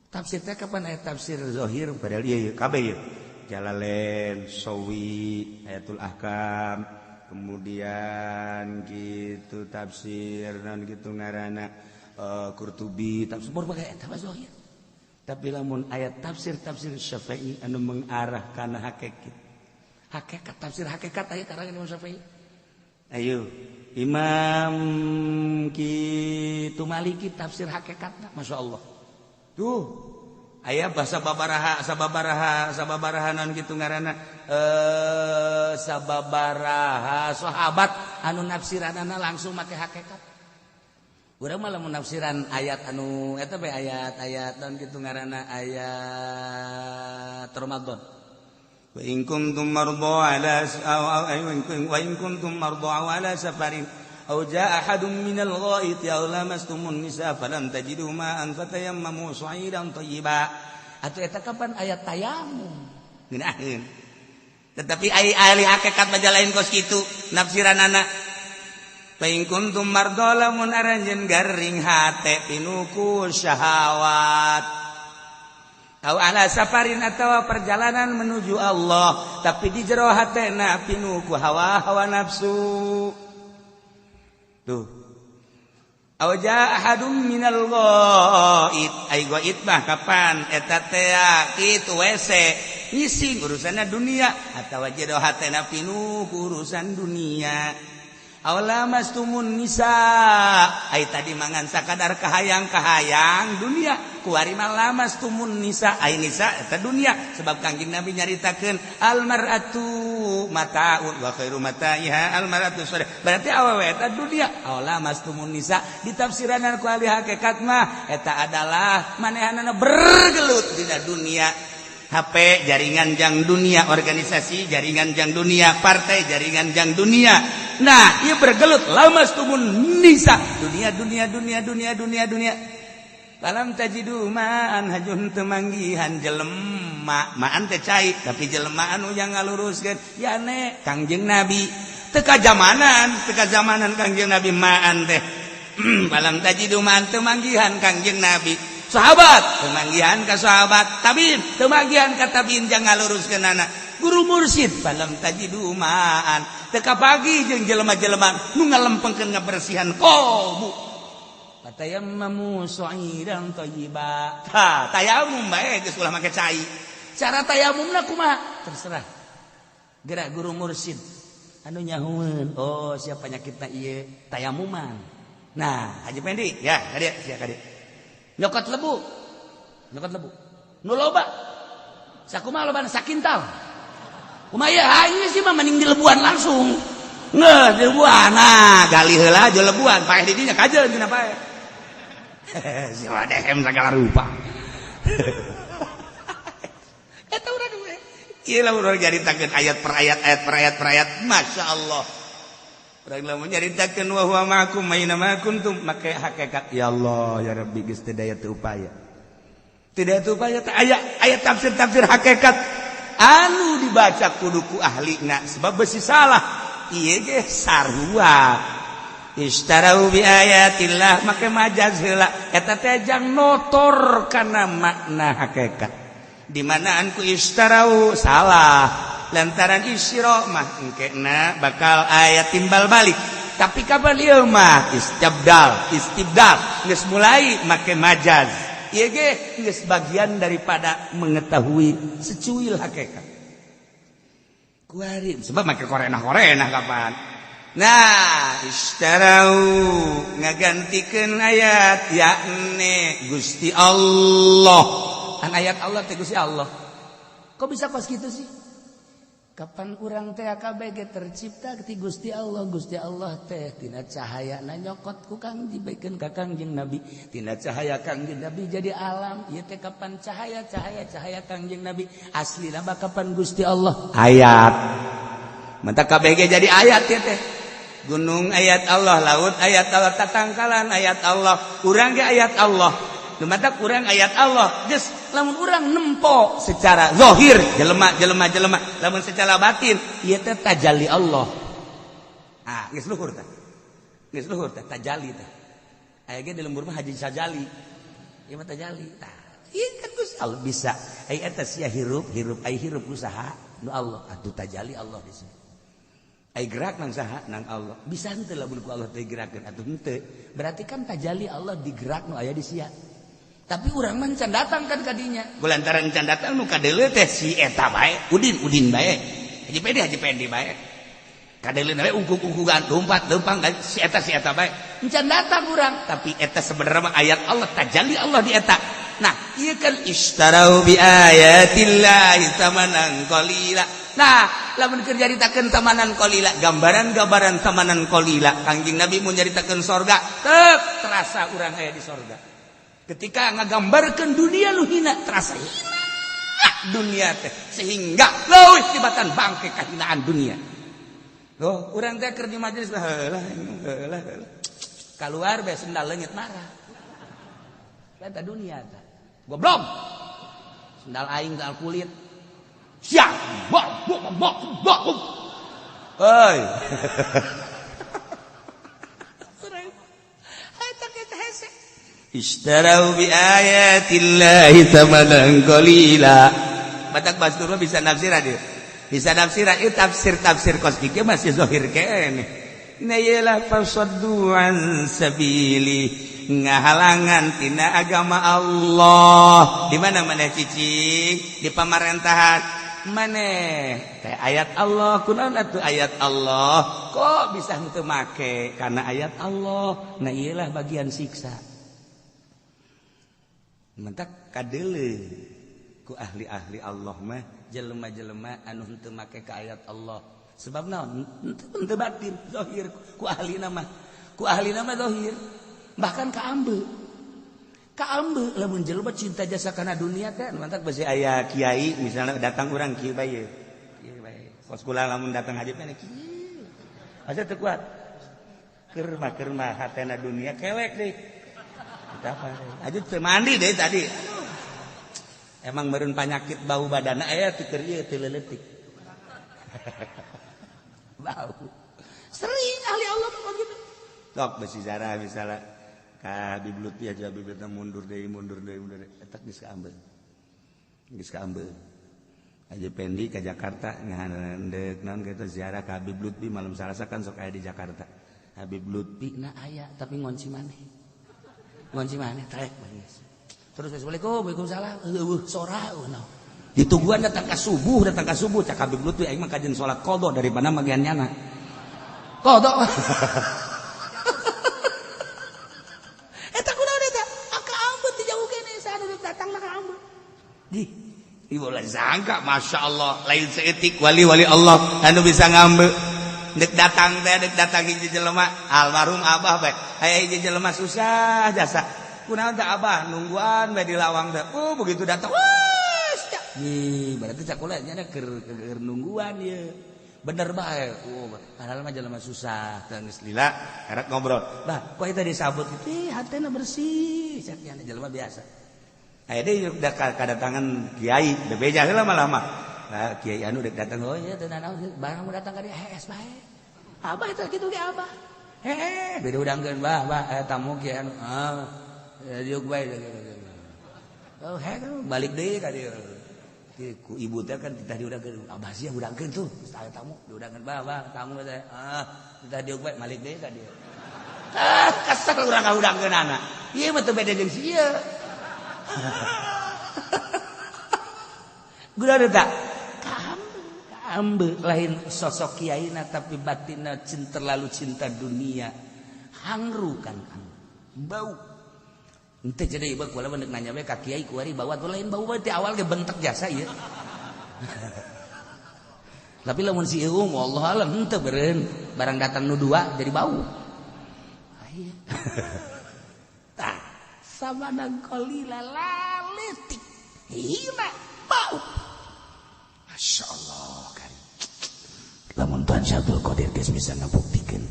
Tafsir teh kapan aya tafsir zohir?
Padahal ieu kabeh ieu. Jalalain, Sawi, Ayatul Ahkam, kemudian gitu tafsir non gitu ngaranna Qurtubi,
tafsir berbagai eta mah zohir. Tapi lamun ayat tafsir tafsir Syafi'i anu mengarah kana hakikat. Hakikat, tafsir hakikat aya karangan Imam Syafi'i.
Ayo Imam
kitu Maliki tafsir hakikat, Masya Allah.
Tuh aya bahasa babaraha sababaraha sababaraha non gitu ngaranna
sababaraha sahabat anu nafsiranana langsung make hakikat. Urang mah lamun nafsiran ayat anu eta bae, ayat-ayat non kitu ngaranna, ayat Ramadan.
وإن كنتم مرضى على أو وإن كنتم مرضى أو على سفر أو جاء أحد من الغائط أو لامستم النساء فلم تجدوا ماء فتيمموا صعيدا طيبا.
Atuh eta kapan ayat tayamum?
Ngeunaheun, tetapi ai ahli hakikat mah lain kos kitu nafsiranana. فإن كنتم مرضى, lamun aranjeun garing hate pinuh ku syahwat, أو على سفر atau perjalanan menuju Allah, tapi di jero hatena pinuh ku hawa hawa nafsu tuh, أو جاء أحد من الغائط, ai ghaid mah kapan eta teh kitu WC ngising, urusanna dunia, atawa jero hatena pinuh ku urusan dunia, أو لامستم النساء, ai tadi mangan sakadar kahayang-kahayang dunia, kuari mah لامستم النساء, ai nisa eta dunia, sebab Kangjeng Nabi nyaritakeun المرأة متاع وخير متاعها المرأة الصالحة. Berarti awewe eta dunia. أو لامستم النساء ditafsiranan ku ahli hakikat mah eta adalah manehanana bergelut dina dunia. HP jaringan jang dunia, organisasi jaringan jang dunia, partai jaringan jang dunia.
Nah, ia bergelut لامستم النساء, dunia, dunia, dunia, dunia, dunia, dunia.
فلم تجدوا ماء, hajun teu manggihan jelema, ماء teh cai, tapi jelema anu yang ngaluruskeun ya ne Kangjeng Nabi teu kajamanan, teu kajamanan Kangjeng Nabi ماء teh. فلم تجدوا ماء, teu manggihan Kangjeng Nabi. Sahabat teu manggihan ka sahabat, tabiin teu manggihan ka tabiin jang ngaluruskeun anak. Guru mursyid falam tajidu ma'an teu kapagi jeung jelema-jelema nu ngalempengkeun ngabersihan qalbu. Fatayammamu sha'idan thayyiba. Tah, tayamum bae geus ulah make cai. Cara tayamumna kumaha? Terserah. Gerak guru mursyid anu nyahueun, oh siapa penyakitna ieu tayamuman. Nah, Haji Pendi ya, kadieu sia kadieu. Nyokot lebu. Nyokot lebu. Nu loba. Sakumaha lobana sakintal. Kumaha ieu ieu sih mah mending dilebuan langsung. Ngeuh dilebuan. Nah, gali heula jo lebuan, paeh di dinya kajeun cenah paeh. Si dehem segala rupa. Eta urang we. Ieu lah urang nyaritakeun ayat per ayat, ayat per ayat per ayat. Masya Allah. Urang lamun nyaritakeun wa huwa ma'akum aina ma kuntum make hakikat ya Allah ya Rabbi geus teu daya teu upaya. Teu daya teu upaya teh aya ayat tafsir-tafsir hakikat anu dibaca kudu ku ahlina sebab besi salah. Ieu ge sarua. Ishtarau bi ayatillah make majaz heula eta teh jang notor kana makna hakikat. Di manaan ku ishtarau salah lantaran isyra mah engkena bakal aya timbal balik. Tapi kapan ieu mah istibdal, istibdal geus mulai make majaz. Ieu ge geus bagian daripada mengetahui secuil hakikat. Kuari sebab make korenah-korenah kapan. Nah, ishtarau ngagantikeun ayat yakni Gusti Allah. Kan ayat Allah teh Gusti Allah. Kok bisa pas gitu sih? Kapan urang teh KBG tercipta ti Gusti Allah. Gusti Allah teh tina cahaya na nyokot ku Kang dibaikeun ka Kangjeng Nabi. Tina cahaya Kangjeng Nabi jadi alam. Ieu teh kapan cahaya cahaya cahaya Kangjeng Nabi aslina mah kapan Gusti Allah ayat. Mantap KBG jadi ayat ya teh. Gunung ayat Allah, laut ayat Allah, tatangkalan ayat Allah, urang ge ayat Allah. Nu matak urang ayat Allah. Geus lamun urang nempo secara zahir jelema jelema jelema, lamun secara batin ieu teh tajalli Allah. Ah, geus luhur teh. Geus luhur teh tajalli teh. Aya ge di lembur mah Haji Sajali. Ieu mah tajalli. Tah, ieu kan Gusti Allah bisa. Ai eta sia hirup, hirup ai hirup usaha nu Allah atuh tajalli Allah di sini. Ai gerak nang saha nang Allah. Bisa henteu lamun ku Allah teh gerakeun atuh henteu. Berarti kan tajalli Allah digerak nu aya di sia. Tapi urang mah can datang kan kadinya. Lantaran can datang nu kadeuleu teh si eta bae, Udin Udin bae. Haji Pendi Haji Pendi bae. Kadeuleu bae ungkuk-ungkukan lompat lempang si eta bae. Can datang urang, tapi eta sebenarnya mah ayat Allah, tajalli Allah di eta. Nah, ieu kan ishtarau bi ayatillahi tsamanan qalila. Nah, lamun keur nyaritakeun tamanan qalila, gambaran-gambaran tamanan qalila, Kangjeng Nabi mun nyaritakeun sorga, tep terasa urang aya di sorga. Ketika ngagambarkeun dunia nu hina, terasa hina dunia teh sehingga leuwih tibatan bangke kahinaan dunia. Loh, urang teh keur di majelis lah heula heula heula. Kaluar bae sendal leungit marah. Eta dunia teh. Goblok. Sendal aing sendal kulit. Siap. Bok bok bok bok. Hei. Eta kita hese. Ishtarau bi ayatillahi thamanan qalila. Batak Bastur bisa nafsiran dia. Bisa nafsiran itu tafsir-tafsir kos kieu masih zahir keneh. Nah iyalah fasaddu an sabili ngahalangan tina agama Allah. Di mana maneh cicing? Di pamarentahan. Maneh teh ayat Allah kunaon atuh ayat Allah? Kok bisa henteu make karena ayat Allah? Nah iyalah bagian siksa. Mentak kadeuleu ku ahli-ahli Allah mah jelema-jelema anu henteu make ka ayat Allah. Sebab naon? Henteu batin zahir ku ahli nama. Ku ahli nama zahir. Bahkan ka ambe. Ka ambe lamun jelema cinta jasa kana dunia teh mantak besi aya kiai misalnya datang urang kieu bae. Kieu bae. Kos kula lamun datang haji mah kieu. Asa teu kuat. Keur mah hatena dunia kelek deui. Kita apa? Aja teu mandi deh tadi. Emang meureun panyakit bau badana aya teu keur ieu teu leuletik. Bau. Sering ahli Allah mah gitu. Sok besi zarah misalnya Ka Habib Lutfi aja Habib Lutfi mundur deui mundur deui mundur deui eta geus kaambeul. Geus kaambeul. Haji Pendi ke Jakarta ngahandeuk naon kitu ziarah ka Habib Lutfi malam Salasa kan sok aya di Jakarta. Habib Lutfi na aya tapi ngonci maneh. Ngonci maneh trek geus. Terus assalamualaikum waalaikumsalam eueuh sora eueuh naon. Ditungguan datang ka subuh cak Habib Lutfi aing mah kajen salat qadha daripada magian nyana. Qadha. Eta kunaon eta? Aka ambet di jauh kene saha datang na ka ambet. Di ibu lain sangka Masya Allah lain seetik wali-wali Allah anu bisa ngambe dek datang teh dek datang hiji jelema almarhum abah bae aya hiji jelema susah jasa kunaon teh abah nungguan bae di lawang teh begitu datang wah nih berarti cak kula nya keur nungguan ieu bener bae padahal mah jelema susah teh geus lila karek ngobrol bah kok eta disabut kitu hatena bersih cak nya jelema biasa. Aya deui udah kadatangan kiai bebeja heula malah mah. Nah, kiai anu dek datang oh iya teu nanaon barang datang ka dieu hees bae. Abah teh kitu ge abah. Heeh, beda udangkeun bah bah tamu kiai anu. Ah, diuk bae. Oh, heh balik deui ka dieu. Ku ibu teh kan titah diudangkeun. Abah sia udangkeun tuh, geus aya tamu diudangkeun bah bah tamu teh. Ah, titah diuk bae balik deui ka dieu. Ah, kesel urang ngaudangkeun anak. Ieu mah teu beda jeung si ieu. Guna tak kaambe lain sosok kiaina tapi batinna cinta terlalu cinta dunia hangru kan bau ente jadi ieu kula mah nanya we ka kiai kuari bau atuh lain bau bae ti awal ge bentek jasa ieu. Tapi lamun si ieu wallahu alam henteu beureun barang datang nu dua jadi bau. Tah samadang qalila laletik hina bau. Masya Allah kan. Lamun Tuhan Syabdul Qadir geus bisa ngabuktikeun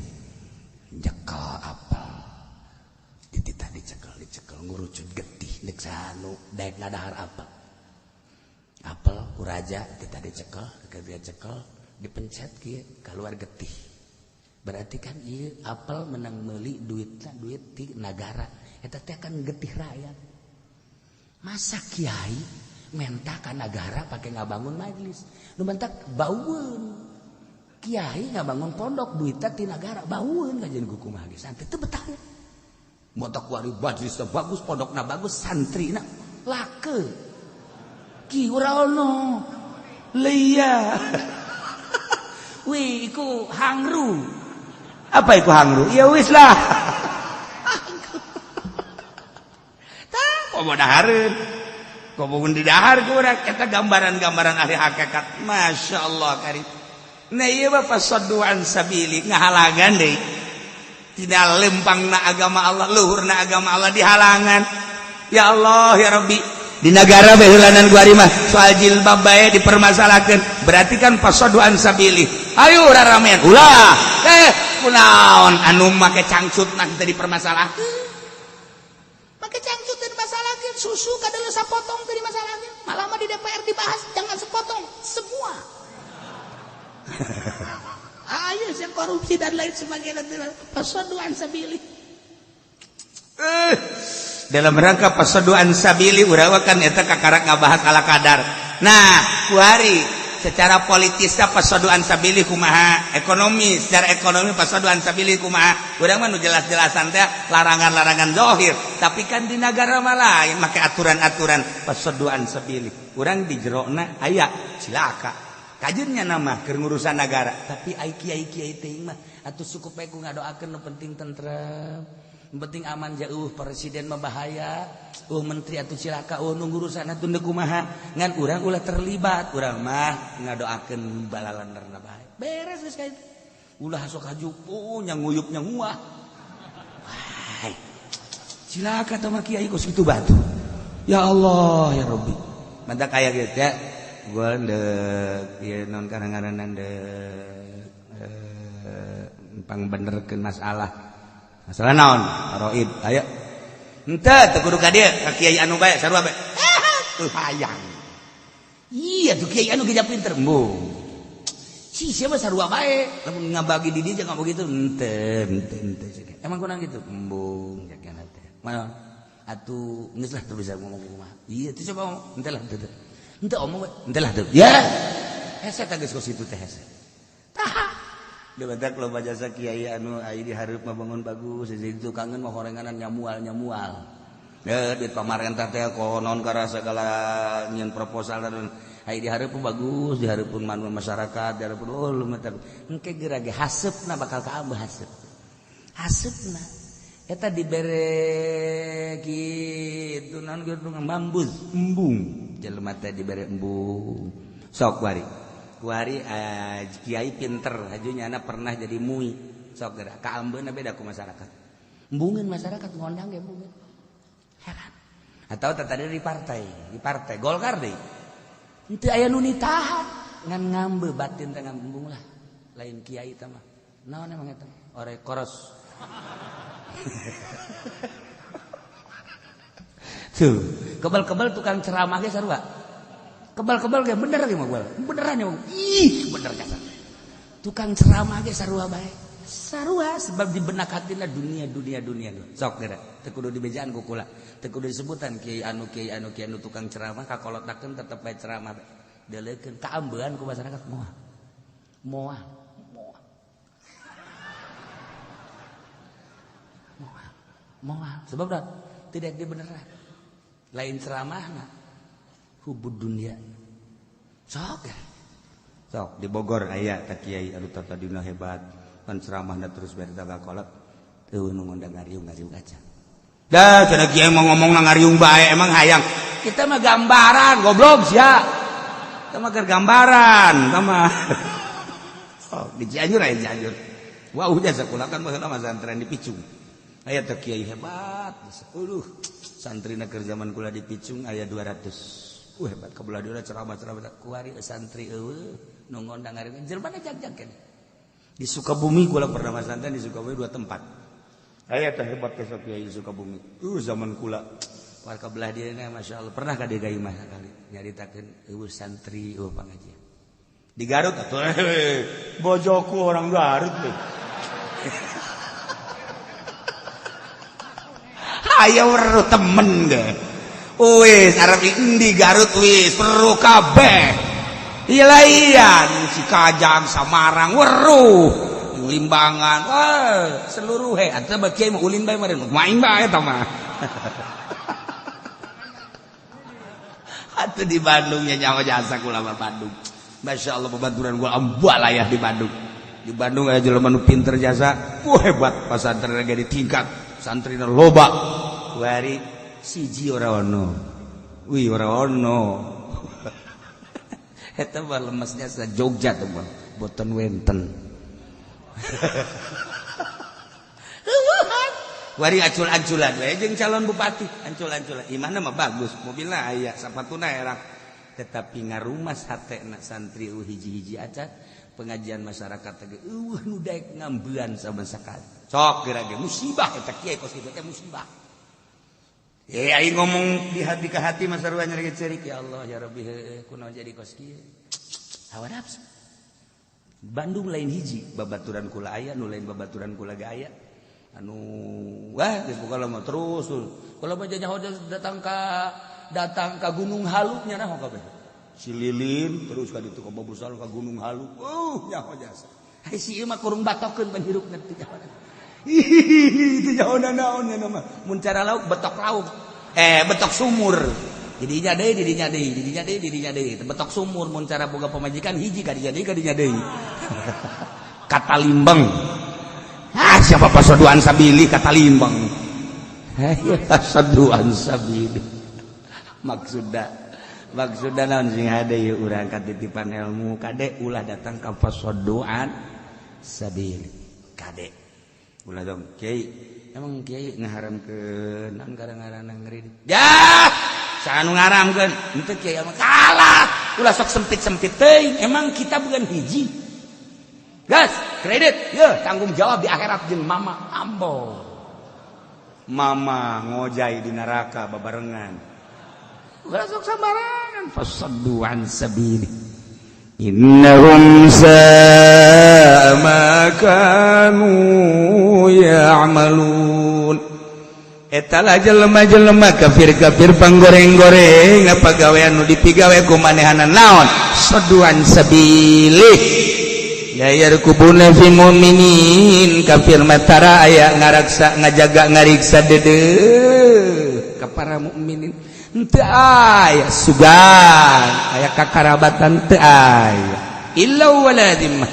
nyekel apel dititah dicekel dicekel ngurucut getih nek sanu daek ngadahar apel. Apel ku raja dititah dicekel dia cekel dipencet kieu keluar getih. Berarti kan ieu apel menang meuli duitna duit ti nagara. Eta teh kan getih rakyat. Masa kiai menta ka nagara pake ngabangun majelis. Nu mentak baueun. Kiai ngabangun pondok duitna ti nagara baueun kajian ku kumaha ge santri teu betah. Motak kuari majelis bagus, pondokna bagus, santrina lake. Ki ora ono. Leia. Wih, iku hangru. Apa iku hangru? Ya wis lah. Komo dahareun. Komo mun didahar ku urang eta gambaran-gambaran ahli hakikat. Masya Allah karim. Nah ieu mah fasaddu an sabili ngahalangan deui. Tidak lempangna agama Allah, luhurna agama Allah dihalangan. Ya Allah ya Rabbi. Di nagara bae heulanan gua mah soal jilbab bae dipermasalahkeun. Berarti kan fasaddu an sabili. Ayo raramean. Ulah. Kunaon anu make cangcut nah teu dipermasalahkeun. Pakai cangcut dan masalahkan susu kadang sepotong tadi masalahnya malah mah di DPR dibahas jangan sepotong semua. Ayo yang korupsi dan lain sebagainya fasaddu an sabili. Dalam rangka fasaddu an sabili urang kan eta kakarak ngabahas ala kadar. Nah kuari secara politisnya fasaddu an sabili kumaha, ekonomi secara ekonomi fasaddu an sabili kumaha. Urang mah nu jelas-jelasan teh larangan-larangan zahir, tapi kan di nagara mah lain make aturan-aturan fasaddu an sabili. Urang di jerona aya cilaka. Kajennya nama keur ngurusan nagara, tapi ai kiai-kiai teh mah atuh cukup bae ku ngadoakeun nu penting tentrem. Nu penting aman jauh presiden mah bahaya, menteri atuh cilaka, nu ngurusan atuh deuk kumaha. Ngan urang ulah terlibat, urang mah ngadoakeun balalanderna bae. Beres geus ka itu. Ulah sok hajupu nya nguyup nya nguah. Wah. Cilaka teh mah kiai kos kitu batu. Ya Allah ya Rabbi. Mantap kaya gitu ya. Gua ndek ieu naon karang-karanan ndek pangbenerkeun masalah. Masalah naon? Faraid. Ayo. Henteu teu kudu ka dieu, ka kiai anu bae sarua bae. Tuh hayang. Iya tuh kiai anu geus pinter. Embung. Si siapa sarua bae, lamun ngabagi di dieu jangan begitu. Henteu, henteu, henteu. Emang kurang gitu. Embung jakana teh.
Mana atuh geus lah teu bisa ngomong kumaha. Iya teu coba ngomong, henteu lah teu. Henteu omong we, henteu lah teu. Ya. Hese teh geus kos kitu teh hese. Tah. Dia batak loba jasa kiai anu ai di hareup mah bangun bagus, jadi tukangeun mah horenganan nyamual-nyamual. Ya duit pamarentah teh konon karena segala nyeun proposal dan ai di hareup bagus, di hareupeun masyarakat, di hareupeun oh lu mah engke geura ge haseupna bakal kaambeuh haseup. Haseupna eta dibere kitu naon kitu mambus embung jelema teh dibere embung. Sok kuari. Kuari kiai pinter hajunya anak pernah jadi mui. Sok geura kaambeuna beda ku masyarakat. Embungeun masyarakat ngondang ge embungeun. Heran. Atau tadi di partai Golkar deui. Henteu aya nu nitahan ngan ngambe batin teh ngambung lah. Lain kiai teh mah. Naon emang eta? Ore koros. Tuh, kebal-kebal tukang ceramah ge sarua. Kebal-kebal ge bener ge mah beneran ya. Ih, bener kasar. Tukang ceramah ge sarua bae. Sarua sebab di benak hatina dunia dunia dunia. Sok geura teu kudu dibejaan ku kula. Teu kudu disebutan kiai anu kiai anu kiai anu tukang ceramah kakolotakeun tetep bae ceramah bae. Deleukeun kaambean ku masyarakat moal. Moal. Moal. Moal. Moal. Sebab dah tidak dibeneran. Lain ceramahna. Hubud dunia. Sok ya.
Sok di Bogor aya ta kiai anu tadina hebat. Kan ceramahna terus bari kolot.
Eueuh nu ngondang ngariung-ngariung aja.
Dah cenah kiai mau ngomong ngariung bae emang hayang.
Kita mah gambaran goblok sia.
Kita mah keur gambaran, kita mah. Sok di Cianjur aya Cianjur. Wah udah sakola kan baheula mah santren di Picung. Aya teh kiai hebat. Aduh, santrina keur zaman kula di Picung aya 200. Hebat kebelah dia ceramah-ceramah
kuari santri eueuh nu ngondang ngariung jelema jag-jag keneh.
Di Sukabumi kula pernah masantren di Sukabumi 2 tempat. Aya teh hebat teh kiai di Sukabumi. Zaman kula
warga belah dieuna masyaallah pernah ka dieu mah sakali nyaritakeun eueuh santri eueuh pangajian.
Di Garut atuh bojoku orang Garut teh. Aya weruh temen ge. Wis arep endi Garut wis weruh kabeh. Ilaian si Kajang Samarang weruh Limbangan wah
seluruh he atuh mah kiai mah ulin bae meureun
main bae eta mah.
Atuh di Bandung nya nyawa jasa kula mah Bandung. Masyaallah babaturan gua ambalayah di Bandung.
Di Bandung aya jelema nu pinter jasa, wah hebat pasantren ge ditingkat, santrina loba.
Kuari siji ora ono.
Wih ora ono.
Eta mah lemesnya sa Jogja tuh mah, boten wenten.
Wari acul-aculan we jeung calon bupati, ancul-anculan. Imahna mah bagus, mobilna aya, sapatuna erang.
Tetapi ngarumas hatena santri eueuh hiji-hiji acan, pengajian masyarakat teh eueuh nu daek ngambean sama sakali.
Sok geura ge musibah eta kiai kos kitu teh musibah. Aing ngomong di hati ke hati mah sarua nyeri ceurik
ya Allah ya Rabbi heueuh kunaon jadi kos kieu. Hawa nafsu. Bandung lain hiji,
babaturan kula aya, nu lain babaturan kula ge aya. Anu wah geus pokona mah terus.
Kula mah janya datang ka Gunung Halu nya naon kabeh.
Si Lilin terus ka ditu ka Babusal ka Gunung Halu. Nyaho jasa.
Hai si ieu mah kurung batokeun panghirupna teu nyaho.
Hihihi teu nyaho naon nya mah.
Mun cara lauk betok lauk. Betok sumur. Didinya deui, didinya deui, didinya deui, didinya deui. Betok sumur mun cara boga pamajikan hiji ka dinya deui, ka dinya deui.
Kata Limbang. Ah siapa pasoduan sabili kata Limbang.
Pasoduan sabili. Maksudna naon sing hade ieu urang katitipan ilmu kade ulah datang ka pasoduan sabili. Kade.
Ulah dong kiai.
Emang kiai ngaharamkeun naon gara-garana ngeureun.
Yah, saha nu ngaharamkeun?
Henteu kiai mah kalah. Ulah sok sempit-sempit teuing. Emang kita bukan hiji. Gas, kredit, ya tanggung jawab di akhirat jeung mama ambo.
Mama ngojai di neraka babarengan.
Ulah sok sambarangan fasaddu an sabili.
Innahum sa'a ma kanu ya'malun. Eta lah jelema-jelema kafir-kafir panggoreng-goreng, apa gawean nu dipigawe ku manehana naon? صدوا عن سبيله لا يرقبون في مؤمن. Kafir mah tara aya ngaraksa, ngajaga, ngariksa deudeuh ka para mukminin. Henteu aya sugan, aya kakarabatan, teu aya illa wala dhimmah,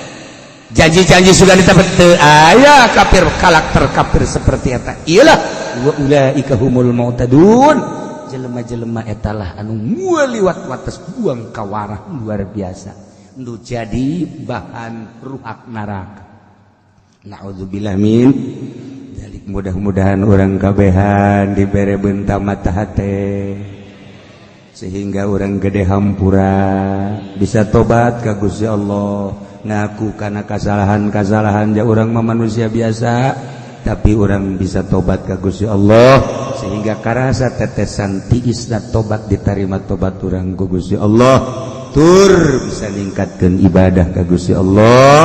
janji-janji sudah ditapat, teu aya. Kafir, karakter kafir seperti eta iyalah وأولئك هم المعتدون. Jelema-jelema etalah anu liwat wates, buang kawarah luar biasa, nu jadi bahan ruhak neraka. Naudzubillah min dzalik. Mudah-mudahan urang kabehan dibere benta mata hate sehingga urang gede hampura, bisa tobat ka Gusti Allah, ngaku karena kesalahan-kesalahan. Ja urang mah manusia biasa, tapi urang bisa tobat ka Gusti Allah sehingga karasa tetesan tiisna tobat, diterima tobat urang ku Gusti Allah, tur bisa ningkatkan ibadah ka Gusti Allah,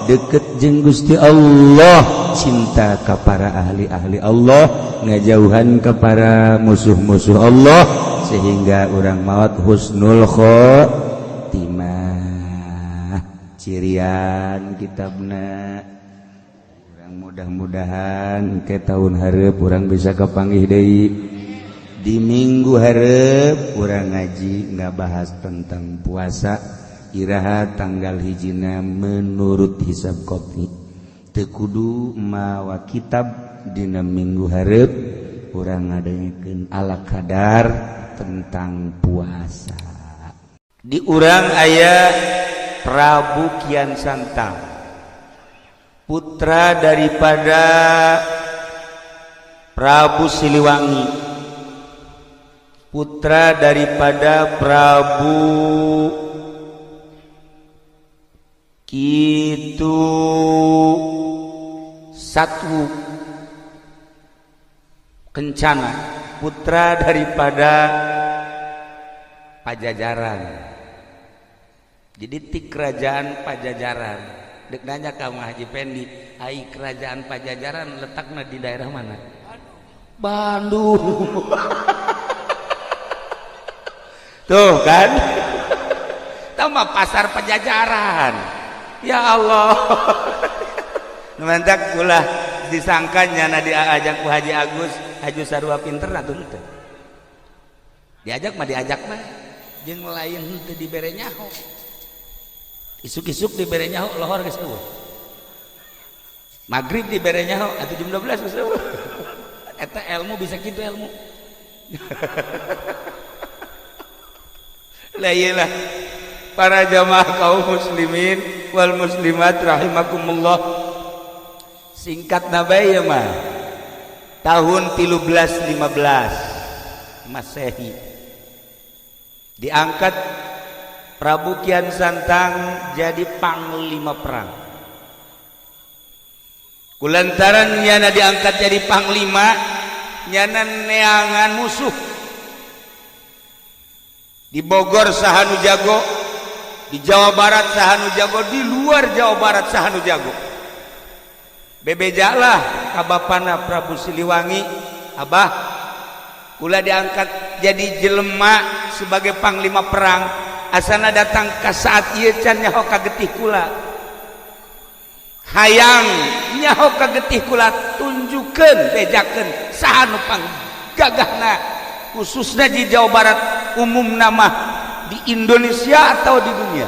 deket jeung Gusti Allah, cinta ka para ahli-ahli Allah, ngajauhan ke para musuh-musuh Allah, sehingga urang maut husnul khotimah. Cirian kitabna urang, mudah-mudahan ke tahun hareup urang bisa kepanggih deui. Di minggu hareup urang ngaji nggak bahas tentang puasa. Iraha tanggal hijina menurut hisab kopi? Teu kudu mawa kitab. Dina minggu hareup urang ngadengekeun ala kadar tentang puasa. Di urang aya Prabu Kian Santang, putra daripada Prabu Siliwangi, putra daripada Prabu Kitu Satu Kencana, putra daripada Pajajaran. Jadi ti kerajaan Pajajaran. Dek nanya ka Haji Pendi, ai kerajaan Pajajaran letaknya di daerah mana? Bandung. Tuh kan, tambah pasar Pajajaran. Ya Allah, mantak ulah disangkanya na diajak ku Haji Agus, Haji sarua pinter atuh. Henteu diajak mah, diajak mah jeung lain henteu dibere nyaho. Isuk-isuk dibere nyaho, lohor geus euweuh. Maghrib dibere nyaho atuh, jam 12 geus euweuh. Eta ilmu bisa kitu ilmu lah. Iyalah, para jamaah kaum muslimin wal muslimat rahimakumullah, singkat nabai ya mah, tahun 1315 Masehi diangkat Prabu Kian Santang jadi panglima perang. Kulantaran nyana diangkat jadi panglima, nyana neangan musuh. Di Bogor saha nu jago, di Jawa Barat saha nu jago, di luar Jawa Barat saha nu jago? Bebejalah ka bapana Prabu Siliwangi, "Abah, kula diangkat jadi jelema sebagai panglima perang, asana datang ke saat ieu can nyaho ka getih kula. Hayang nyaho ka getih kula, tunjukkeun, bejakeun saha nu panggagahna, khususnya di Jawa Barat, umum nama di Indonesia atau di dunia."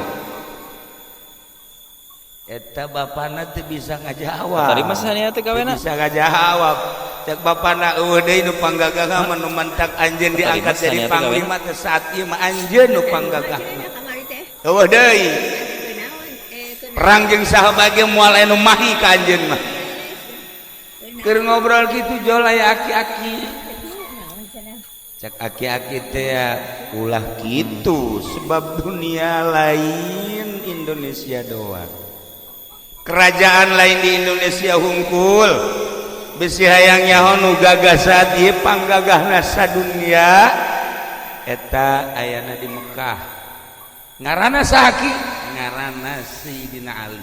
Eta bapana teu bisa ngajawab.
Tadi mah sania teh gawena.
Teu bisa ngajawab. Cek bapana, "Euweuh deui nu panggagah mah nu mantak anjeun diangkat jadi panglima teh. Saat ieu mah anjeun nu panggagahna, euweuh deui. Perang jeung saha bage moal aya nu mahi ka anjeun mah." Keur ngobrol kitu jol aya aki-aki. Cek aki-aki teh, "Ulah kitu, sebab dunia lain Indonesia doang, kerajaan lain di Indonesia hungkul. Bisi hayang nyaho nu gagah saat ieu, panggagahna sadunia eta ayana di Mekah. Ngaranna saha, Ki?" "Ngaranna Sayyidina Ali."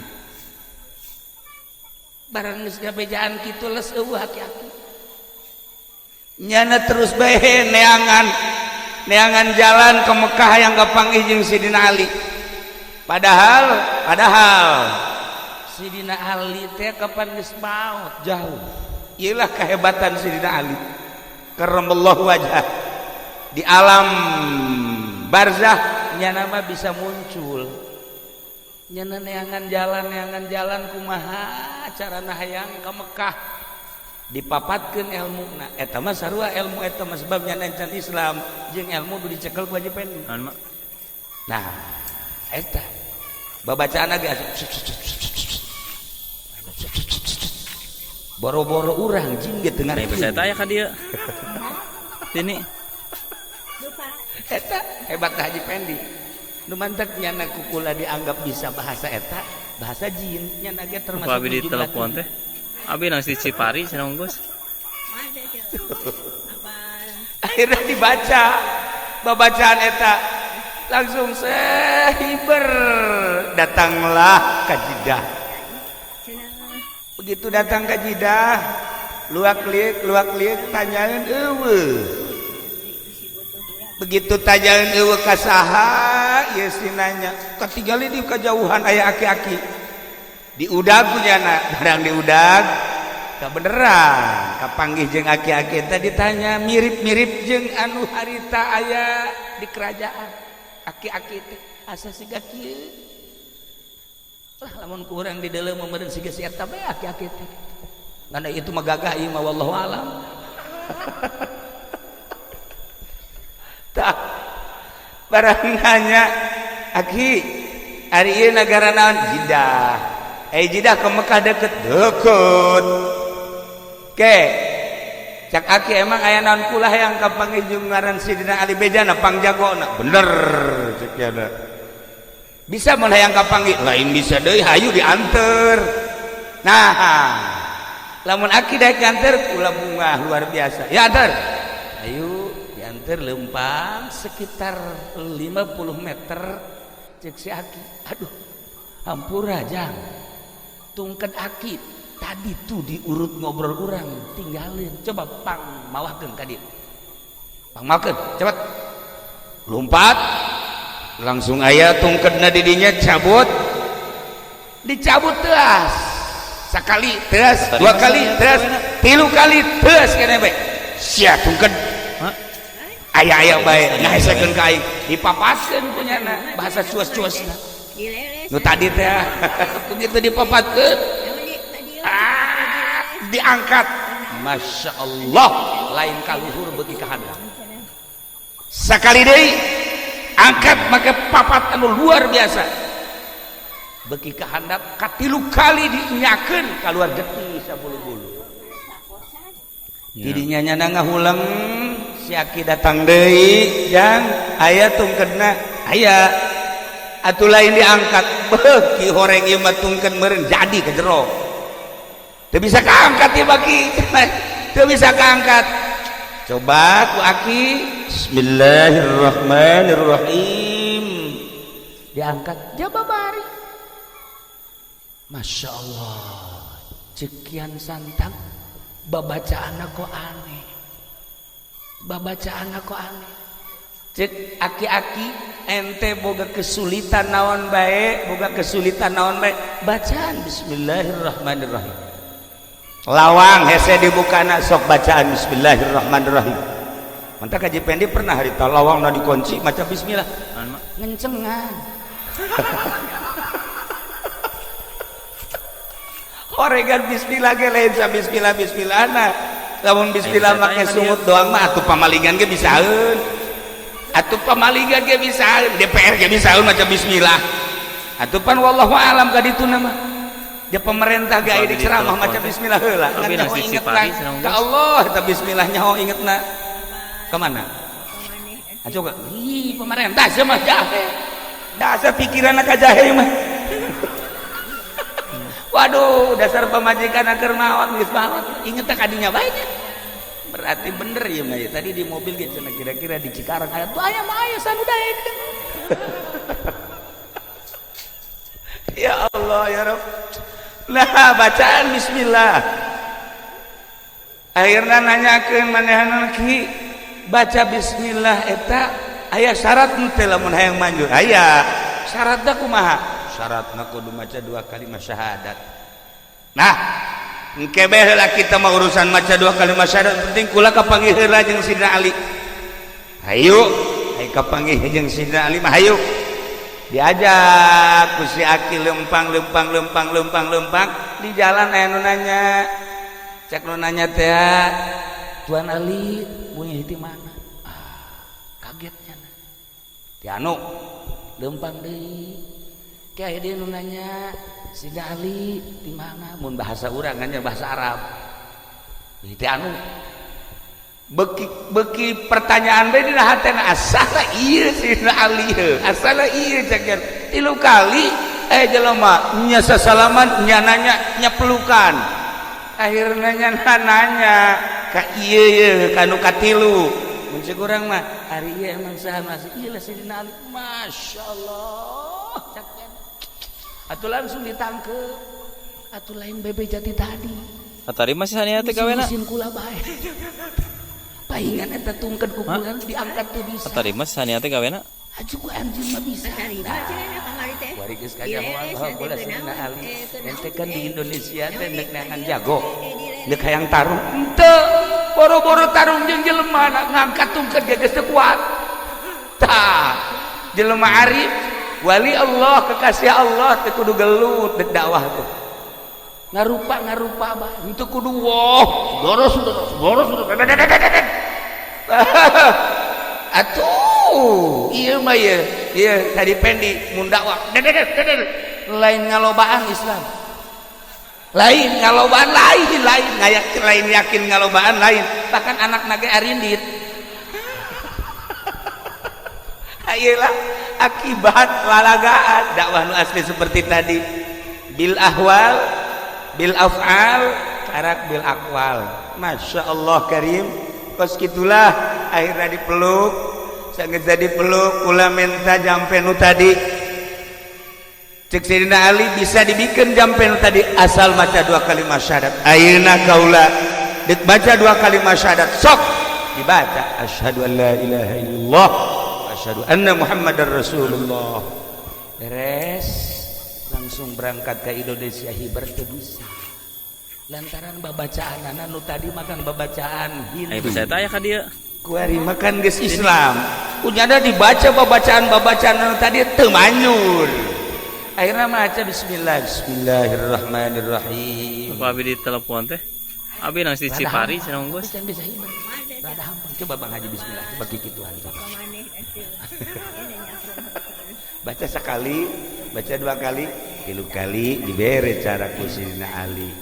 Barang geus gabejaan kitu, les euweuh aki-aki. Nyana terus bae neangan neangan jalan ke Mekah yang kapanggih jeung Sidina Ali. Padahal Sidina Ali teh kapan geus maot jauh. Iyalah kehebatan Sidina Ali. Karramallahu wajhah. Di alam barzah nyana mah bisa muncul. Nyana neangan jalan kumaha carana hayang ka Mekah. Dipapatkeun ilmuna eta mah sarua ilmu eta mah sebab nyana encan Islam jeung ilmu nu dicekel ku Haji Pendi. Nah, eta babacaan ge boro-boro urang jing ge teu ngarti.
Saya tanya ka dieu. Sini.
Eta hebat Haji Pendi. Nu mantak nyana kukula dianggap bisa bahasa eta, bahasa jin nyana ge termasuk
abi di telepon teh. Abi nang si Cipari cenah Gus.
Akhirnya dibaca babacaan eta langsung sehiber datanglah ke Jeddah. Begitu datang ke Jeddah, luak liuk tanyaeun eueuh. Begitu tanyaeun eueuh ka saha ieu si nanya, katingali di kajauhan aya aki-aki. Diudag punya barang diudag kebeneran kapanggih jeung aki-aki tadi ditanya mirip-mirip jeung anu harita aya di kerajaan aki-aki teh asa siga kieu lah lamun kurang di dalam meureun siga si eta bae aki-aki teh ngan itu mah gagah ieu mah wallahu alam. Tah barang nanya aki ari ieu nagara naon Jeddah. Jidah ke Mekah deket deket. Ke cak aki emang aya naon kula hayang kapanggih jeung ngaran Sidina Ali bejana pangjagona. Bener cek yana. Bisa mun hayang kapanggih lain bisa deui hayu dianter. Nah, lamun aki daek nganter kula bunga luar biasa. Ya anter. Ayo dianter lempang sekitar 50 meter cek si aki. Aduh, hampura jang. Tungket aki tadi tuh diurut ngobrol orang tinggalin coba pang mawahkeun ka dieu pang mawahkeun cepet lompat langsung aya tungketna di dinya cabut dicabut teas sakali teas dua kali teas tilu kali teas kene bae sia tungket aya-aya bae ngahesekeun ka aing dipapatkeun kunyana bahasa cuas-cuasna nu tadi teh begitu dipapatkeun diangkat Masya Allah lain kaluhur beuki ka handap sakali deui angkat make papat anu luar biasa beuki ka handap katilu kali diinyakeun kaluar getih sabulu-bulu didinya nyana ngahuleng si aki datang deui jang aya tungkedna aya atuh lain diangkat beuki horeng ieu mah tungkeun meureun jadi ke jero teu bisa kaangkat ieu baki teu bisa kaangkat coba ku aki bismillahirrahmanirrahim diangkat jababari Masya Allah cekian santang babacaan kok aneh babacaan kok aneh cek aki-aki ente boga kesulitan naon bae boga kesulitan naon bae bacaan bismillahirrahmanirrahim lawang hese dibukana sok bacaan bismillahirrahmanirrahim mantap Haji Pendi pernah harita lawang na dikunci maca bismillah ngencengan oregan bismillah ge lain sa bismillah bismillahna lamun bismillah make sungut doang mah atuh pamalingan ge bisaeun atuh pamalingan ge bisa DPR ge bisa maca bismillah atuh pan wallahu alam ka ditu nama dia pemerintah ge aya di ceramah maca bismillah heula ngan nyaho ingetna ka Allah eta bismillah nyaho ingetna ka mana atuh ih pemerintah sia mah jahe dasar pikiranna ka jahe mah waduh dasar pamajikan keur maot geus maot ingetna ka dinya bae nya berarti bener ya mah tadi di mobil gitu kira-kira di Cikarang aya tuh aya mah aya sanu daek. Ya Allah ya Rabb. Nah bacaan bismillah. Akhirnya nanyakeun manehanna, "Ki, baca bismillah eta aya syarat henteu lamun hayang manjur?" "Aya." "Syaratna kumaha?" "Syaratna kudu maca dua kalimat syahadat." Nah, engke bae heula kita mah urusan maca dua kalimat syahadat, penting kula kapanggih heula jeung Sidina Ali. Hayu, hayu kapanggih jeung Sidina Ali mah hayu. Diajak ku si Aki lempang lempang lempang lempang lempang, di jalan aya nu nanya. Cek nu nanya teh, "Tuan Ali punya di mana?" Ah, kagetnya. Ti anu lempang deui. Kayak dia nu nanya, "Sidina Ali di mana?" Mun bahasa urang nya bahasa Arab. Ti anu beki beki pertanyaan bae dina hatena, asala ieu Sidina Ali heuh, asala ieu cek tilu kali eh jelema nya sasalaman, nya nanya, nya pelukan. Akhirnya nya nanya ka ieu ye kanu katilu, mun cek urang mah, "Ari ieu emang saha masih ieu lah Sidina Ali?" Masyaallah, cek atuh langsung ditangkep atuh, lain bebe jati tadi.
Tadi masih sania teh gawena.
Isin kula bae. Paingan eta tungkeun ku kula diangkat teu bisa.
Tadi masih sania teh gawena.
Aju ku anjeun mah bisa. Wari geus kanyahoan bahwa kula Sidina Ali. Ente kan di Indonesia teh neuk neangan jago. Neuk hayang tarung henteu. Boro-boro tarung jeung jelema, ngangkat tungkeun ge geus teu kuat. Tah, jelema arif, wali Allah, kekasih Allah teu kudu gelut dek dakwah teh. Ngarupa ngarupa bah, henteu kudu woh, boros boros boros. Atuh, ieu mah ieu, ieu tadi pendi mun dakwah lain ngalobaan Islam. Lain ngalobaan, lain lain ngayak, lain yakin ngalobaan lain, bahkan anak nage arindit. Ayelah akibat lalagaan dakwah nu asli seperti tadi, bil ahwal, bil af'al, karak bil aqwal. Masya Allah karim. Kos gitulah akhirnya dipeluk, sangat jadi peluk, kula minta jampe nu tadi. Cek Sayyidina Ali, bisa dibikin jampe nu tadi asal maca dua kalimat syahadat. Ayeuna kaula dek baca dua kalimat syahadat, sok dibaca, asyhadu an la ilaha illallah, asyhadu anna muhammadar rasulullah. Beres, langsung berangkat ke Indonesia. Hiber teu bisa lantaran babacaan nu tadi makan babacaan
Ayo
Hindu.
Saya tanya ka dieu.
Kuari makan geus Islam, kunyana dibaca babacaan-babacaan anu tadi teu manjur. Akhirnya maca bismillah, bismillahirrahmanirrahim.
Apa abi di telepon teh? Abi nang di Cipari cenah, Gus.
Can bisa hiber. Rada hampang. Coba Bang Haji bismillah, coba kikituan coba.
Baca sekali, baca dua kali, tilu kali, dibere cara ku Sidina Ali,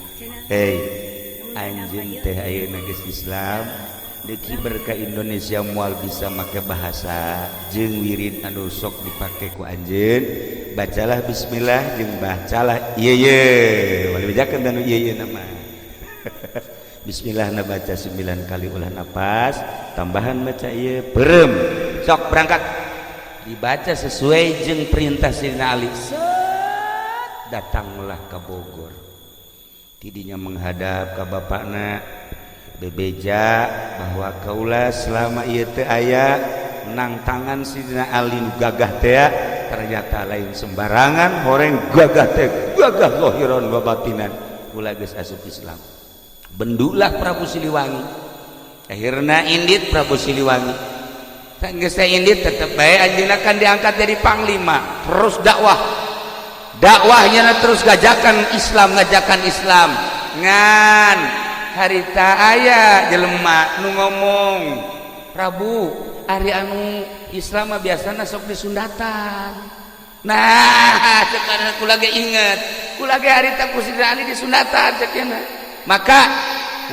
"Hei, anjeun teh ayeuna geus Islam, deuk hiber ka Indonesia moal bisa make bahasa jeung wirid anu sok dipake ku anjeun. Bacalah bismillah jeung bacalah ieu ye." Wali bejakeun anu ieu ye nama bismillah na baca 9 kali ulah napas tambahan, baca ieu perem, sok berangkat.
Dibaca sesuai jeung perintah Sidina Ali. Set, datanglah ke Bogor,
tidinya menghadap ke bapakna, bebeja bahwa kaula selama ieu teu aya nang tangan Sidina Ali nu gagah teh, ternyata lain sembarangan horeng gagah teh, gagah zahiran wa batinan, kula geus asup Islam.
Bendulah Prabu Siliwangi. Akhirna indit Prabu Siliwangi. Geus indit, tetep bae anjeunna kan diangkat jadi panglima, terus dakwah dakwahnya, terus ngajakan Islam, ngajakan Islam. Ngan harita aya jelema nu ngomong, "Prabu, ari anu Islam mah biasana sok disundatan." Nah, sekarang kula ge inget, kula ge harita ku Sidina Ali disundatan cek. Maka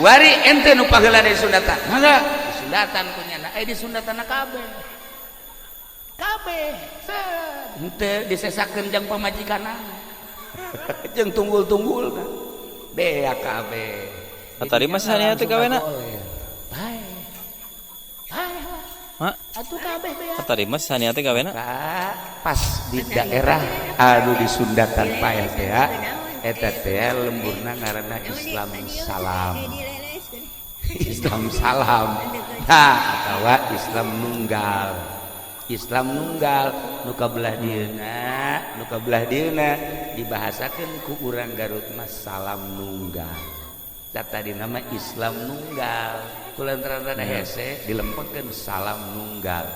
wari ente nu paheula disundatan, mangga disundatan ku nyana. Eh, disundatan kabeh kabeh, henteu disesakeun jang pamajikanna jeung tunggul-tunggul bea kabeh.
Tadi mah sania teh gawena.
Bae bae.
Ma,
atuh kabeh bea.
Tadi mah sania teh gawena.
Pas di daerah anu disundatan paeh teh, eta teh lemburna ngaranna Islam Salam.
Islam salam. Nah, atawa Islam nunggal. Islam nunggal nu kabelah dieuna, nu kabelah dieuna dibahasakeun ku urang Garut mah salam nunggal. Tadi nama Islam nunggal. Kulantaran rada hese dilempengkeun salam nunggal.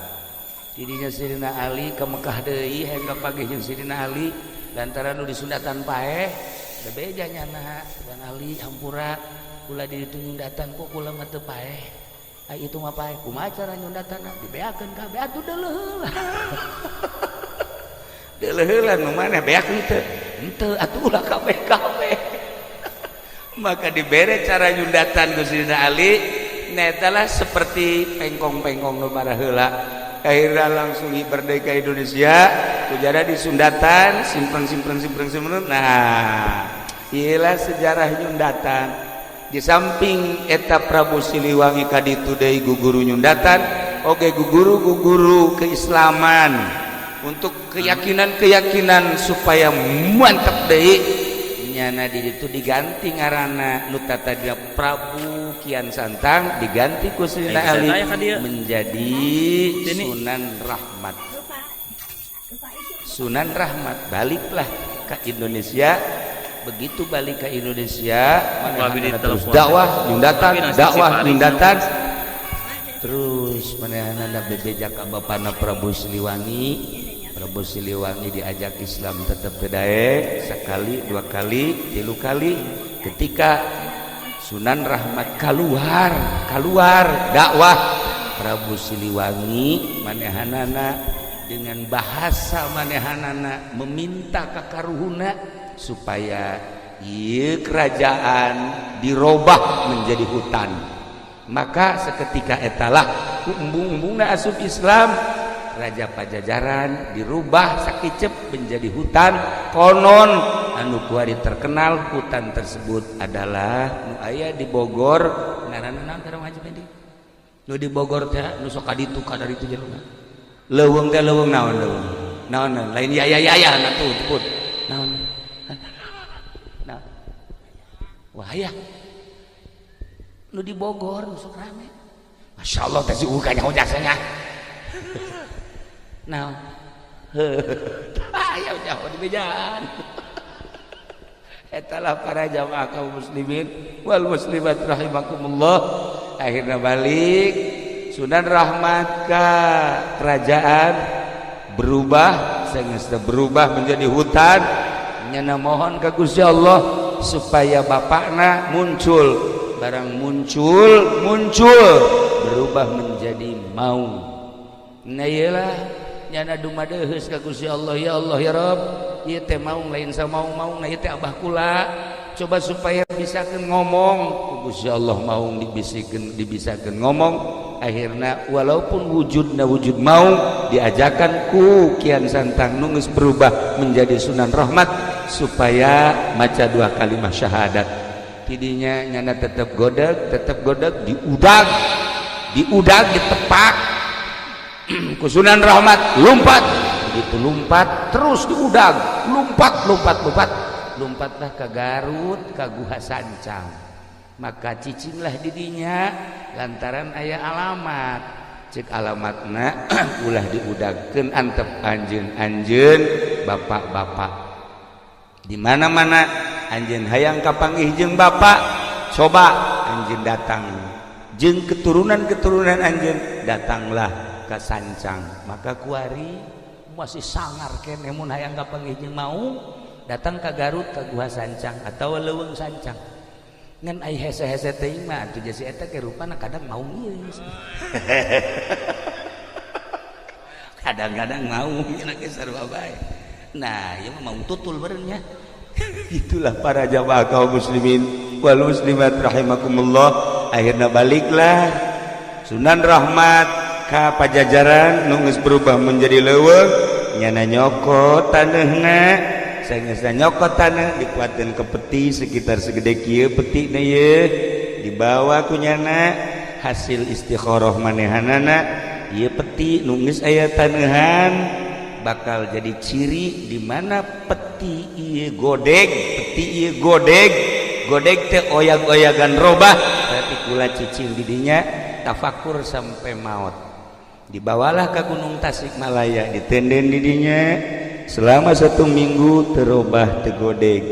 Tidinya Sidina Ali ke Mekah deui hayang kapanggih jeung Sidina Ali lantaran nu disundatan paeh da beja nyana Bang Ali hampura kula di ditu nyundatan kok kula mah teu paeh. Ai itu mah paeh kumaha cara nyundatan dibeakeun kabeh atuh deuleuh heula. Deuleuh heula nu maneh beak henteu? Henteu atuh ulah kabeh-kabeh. Maka dibere cara nyundatan ku Sidina Ali netalah seperti pengkong-pengkong nu heula. Akhirnya langsung merdeka Indonesia kujara disundatan simpen simpen simpen simpen. Nah, iyalah sejarah nyundatan. Di samping eta Prabu Siliwangi kaditu deui guguru nyundatan oge guguru guguru keislaman untuk keyakinan-keyakinan supaya mantap deui nyana di ditu diganti ngaranna nu tadina Prabu Kian Santang diganti ku Sayyidina
Eh,
Ali
saya ka dieu.
Menjadi
Sini.
Sunan Rahmat. Sunan Rahmat baliklah ke Indonesia. Begitu balik ke Indonesia
Wah, abi
manehna terus
ditelepon.
Dakwah nyundatan,
Tapi nasi
dakwah
Cipari,
nyundatan terus manehna bebeja ka bapana Prabu Siliwangi. Prabu Siliwangi diajak Islam tetap teu daek sekali, dua kali, tilu kali. Ketika Sunan Rahmat keluar keluar dakwah, Prabu Siliwangi manehanana dengan bahasa manehanana meminta ka karuhuna supaya ieu kerajaan dirobah menjadi hutan. Maka seketika etalah ku embung-embungna asup Islam, Raja Pajajaran dirubah sakicep menjadi hutan. Konon anu kuari terkenal hutan tersebut adalah nu aya di Bogor. Ngaranna naon teh, Haji Fendi? Nu di Bogor teh nu sok ka ditu ka dari itu jelema leuweung teh, leuweung naon, leuweung naon, naon? Lain ya ya ya ya na tuh put naon nah wah ya nu di Bogor nu sok rame. Masya Allah teh si uga nyaho jasanya naon. Ayo jauh di bejaan. Etalah para jamaah kaum muslimin wal muslimat rahimakumullah. Akhirnya balik Sunan Rahmat ke kerajaan berubah, sehingga berubah menjadi hutan. Nyana mohon ke Gusti Allah supaya bapakna muncul. Barang muncul muncul berubah menjadi maung. Nah, iyalah nyana dumadeheus ka Gusti Allah, ya Allah ya Rabb, ieu teh maung lain samaung-maung, nah ieu teh abah kula, coba supaya bisa ngomong. Ku Gusti Allah maung dibisikeun, dibisakeun ngomong. Akhirnya walaupun wujudna wujud maung diajakan ku Kian Santang nu geus berubah menjadi Sunan Rahmat supaya maca dua kalimat syahadat. Tidinya nyana tetap godeg, tetap godeg, diudag diudag, ditepak ku Sunan Rahmat, lompat. Begitu lompat terus diudag, lompat lompat lompat, lompatlah ke Garut, ke Guha Sancang. Maka cicinglah didinya lantaran aya alamat. Cek alamatna, ulah diudagkeun, antep anjeun anjeun bapak-bapak di mana-mana anjeun hayang kapanggih jeung bapak, coba anjeun datang jeung keturunan-keturunan anjeun, datanglah ke Sancang. Maka kuari masih sangar keneh mun hayang kapanggih jeung mau datang ke Garut, ke Guha Sancang atau Leuweung Sancang. Ngan ai hese-hese teuing mah atuh jasi eta ge rupana kadang mau ieu, kadang-kadang mau nya ge sarua bae. Nah, ieu mah mau tutul beureun nya. Itulah para jamaah kaum muslimin wal muslimat rahimakumullah. Akhirnya baliklah Sunan Rahmat ka Pajajaran nu geus berubah menjadi leuweung. Nyana nyokot taneuhna. Saenggeusna nyokot taneuh dikuatkeun ke peti sekitar segede kieu petina ieu, dibawa ku nyana hasil istikharah manehanana, ieu peti nu geus aya taneuhan bakal jadi ciri di mana peti ieu godeg, peti ieu godeg, godeg teh oyag-oyagan robah, berarti ku kula cicing didinya tafakur sampai maut. Dibawalah ke Gunung Tasikmalaya, ditenden didinya selama 1 minggu terobah tegodeg.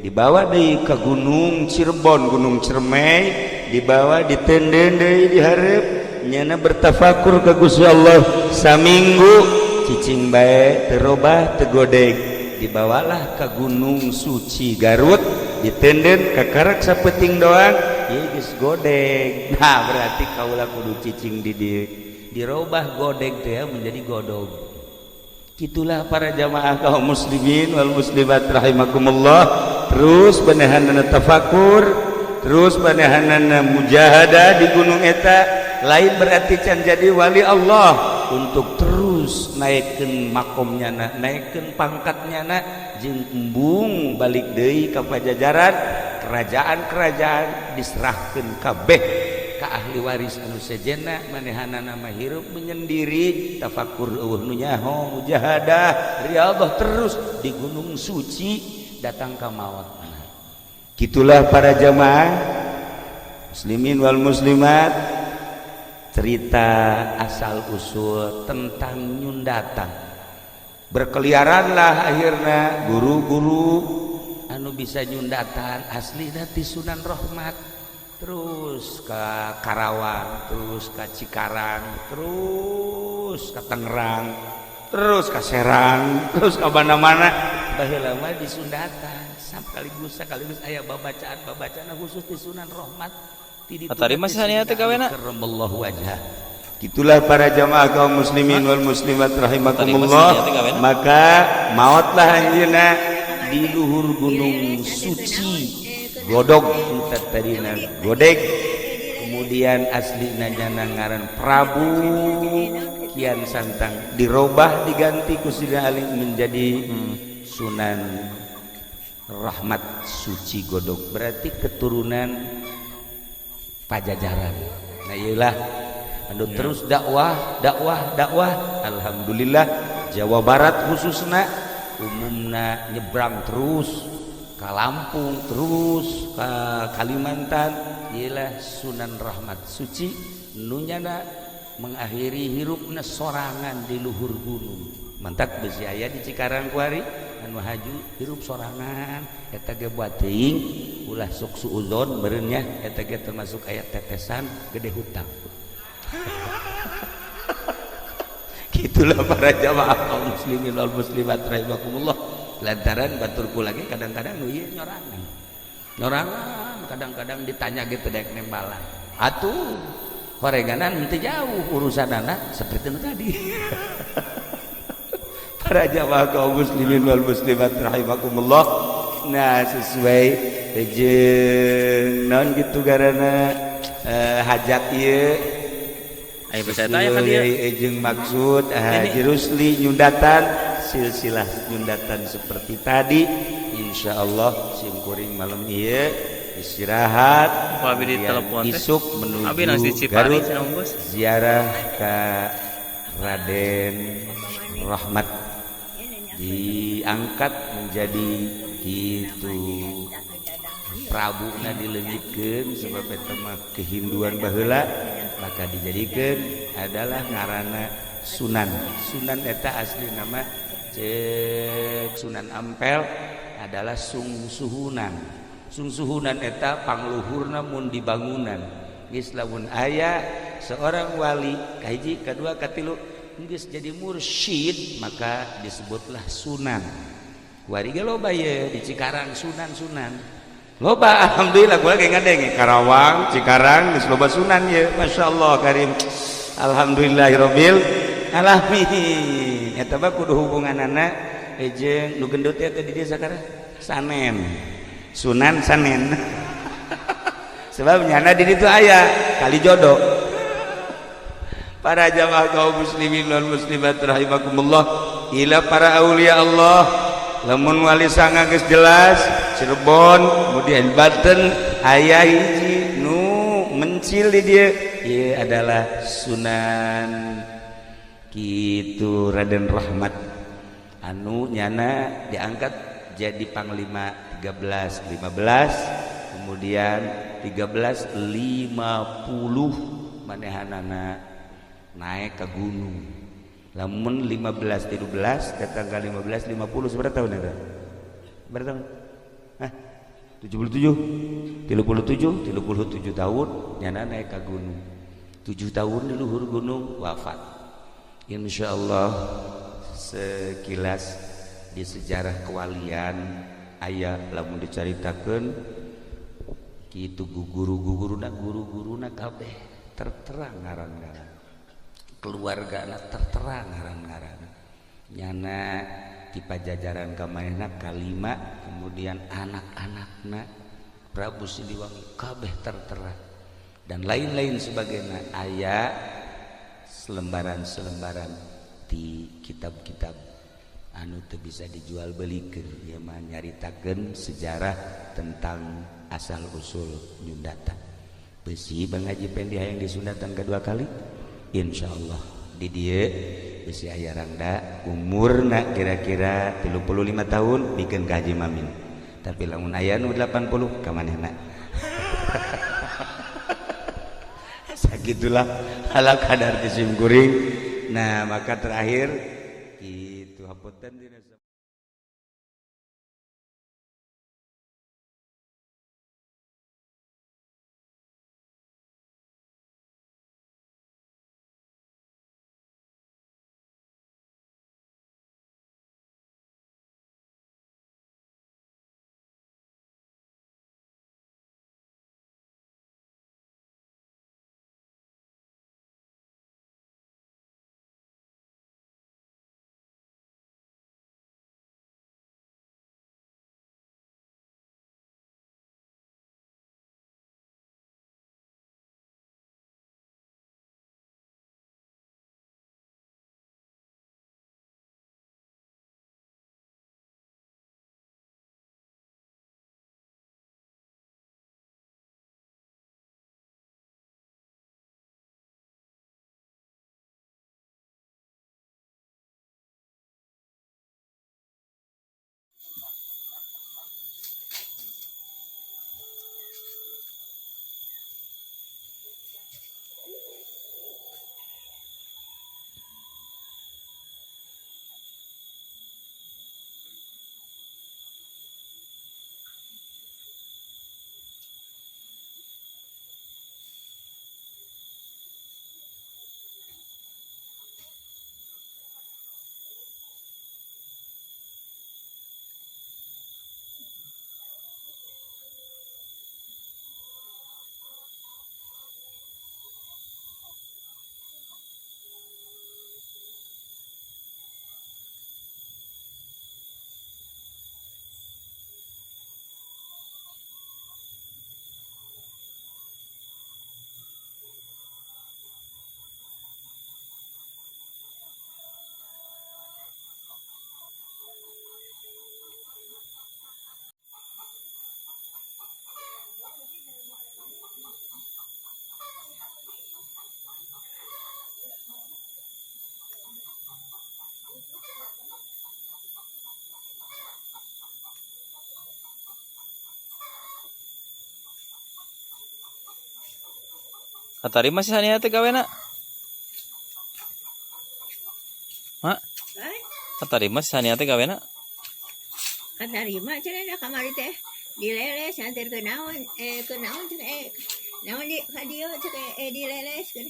Dibawa deui ke Gunung Cirebon, Gunung Ciremai, dibawa ditenden deui dihareup nyana bertafakur ke Gusti Allah saminggu cicing bae terobah tegodeg. Dibawalah ke Gunung Suci Garut, ditenden kakarak sapeting doang ieu geus godeg. Nah berarti kaula kudu cicing di dieu, dirobah godeg teh menjadi godog. Itulah para jamaah kaum muslimin wal muslimat rahimakumullah. Terus banehanana tafakur, terus banehanana mujahadah di gunung eta, lain berarti can jadi wali Allah untuk terus naikkeun makomnya na, naikkeun pangkatnya na, jeung embung balik deui ka pajajaran, kerajaan-kerajaan diserahkeun kabeh ka ahli waris anu sejenna. Manehanana mah hirup menyendiri, tafakur eueuh nu nyaho, mujahadah, riyadhah terus di Gunung Suci datang ka maut. Gitulah para jamaah muslimin wal muslimat, cerita asal usul tentang nyundatan. Berkeliaranlah akhirnya guru-guru anu bisa nyundatan asli ti Sunan Rahmat, terus ke Karawang, terus ke Cikarang, terus ke Tangerang, terus ke Serang, terus ke mana-mana. Baheula mah di Sundatan sekaligus sekaligus aya babacaan-babacaan khusus di Sunan Rahmat.
Atari masih sania teh gawena.
Karramallahu wajhah. Itulah para jamaah kaum muslimin wal muslimat rahimakumullah. Maka mautlah anjeunna di luhur Gunung Suci Godog tadina Godeg. Kemudian aslina nyana ngaran Prabu Kian Santang, dirobah diganti ku Sidina Ali menjadi Sunan Rahmat Suci Godog, berarti keturunan Pajajaran. Nah iyalah anu terus dakwah dakwah dakwah. Alhamdulillah Jawa Barat khususna umumna nyebrang terus ke Lampung, terus ke Kalimantan. Ialah Sunan Rahmat Suci nunyana mengakhiri hirupna sorangan di luhur gunung. Mantak besi aya di Cikarang kuari anu haju hirup sorangan eta ge buat teuing ulah sok suudzon meureun nya, eta ge termasuk aya tetesan gede hutang. Gitulah para jamaah kaum muslimin wal muslimat rahimakumullah. Lantaran baturku lagi kadang-kadang nu ieu nyorangan. Nyorangan kadang-kadang ditanya gitu daek nembalan. Atuh horeganan henteu jauh urusanana seperti nu tadi. Para jamaah kaum muslimin wal muslimat rahimakumullah. Nah sesuai jeung naon kitu garana hajat ieu
Ayo bisa tanya kan dia.
Jeung maksud Haji Rusli nyundatan silsilah nyundatan seperti tadi. Insyaallah simkuring malam ieu istirahat,
Abi di telepon teh.
isuk menuju
Abi nang di Cipari
Garut
cenah Bos.
ziarah ke Raden Rahmat, diangkat menjadi gitu Prabu na dileungitkeun sebab eta mah kehinduan baheula, maka dijadikeun adalah ngaranna Sunan. Sunan eta asli nama cek Sunan Ampel adalah Sungsuhunan. Sungsuhunan eta pangluhurna mun dibangunan. Geus lamun aya seorang wali kahiji, kadua, katilu geus jadi mursyid maka disebutlah Sunan. Kuari ge loba ye di Cikarang Sunan-sunan. Loba alhamdulillah gua ge ngadenge Karawang, Cikarang geus loba sunan ye. Masyaallah karim. Alhamdulillahirabbil alamin. Eta mah kudu hubunganana jeung nu gendut teh di dieu sakarang Sanen. Sunan Sanen. Sebab nyana di ditu aya kali jodoh. Para jamaah kaum muslimin wal muslimat rahimakumullah, ila para aulia Allah, lamun wali sanga geus jelas Cirebon kemudian Banten aya hiji nu mencil di dieu ieu adalah Sunan kitu Raden Rahmat anu nyana diangkat jadi panglima 13 15 kemudian 1350 manehanana naik ke gunung. Lamun 1513 datang ke 1550 seberapa tahun eta? Berapa tahun? Hah? 77 37 37 tahun nyana naik ke gunung. 7 tahun di luhur gunung wafat. Insyaallah sekilas di sejarah kewalian aya lamun dicaritakeun kitu guru-guruna guru-guruna kabeh terterang ngaran-ngaran, keluargana terterang ngaran-ngaran, nyana di Pajajaran ka manehna kalima, kemudian anak-anakna Prabu Siliwangi kabeh tertera dan lain-lain sebagainya. Aya selembaran-selembaran di kitab-kitab anu teu bisa dijual belikeun, ieu mah nyaritakeun sejarah tentang asal usul nyundatan. Besi Bang Haji Pendi hayang disundatan kedua kali, insyaallah di dieu besi aya rangda umurna kira-kira 35 tahun bikeun ka Haji Mamin. Tapi lamun aya nu 80 ka manehna. Sagitulah ala kadar tisim kuring. Nah, maka terakhir kitu hapunten dina
Katarima sih sania teh gawena. Mak. Katarima sih sania teh gawena.
Katarima cenah da kamari teh dileles anter ke naon ke naon cenah naon di ka dieu cenah dileles ke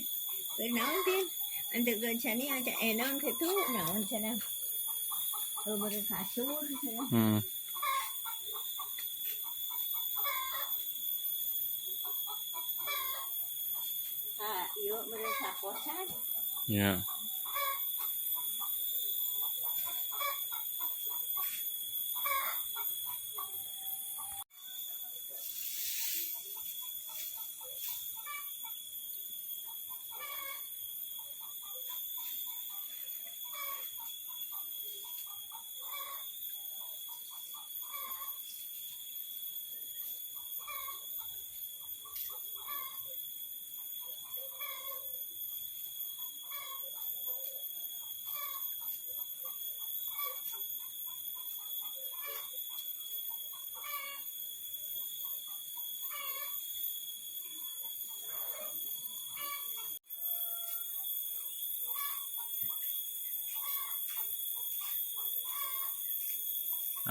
naon teh anter ke sania cenah naon kitu naon cenah. Beureum kasur cenah.
Ya.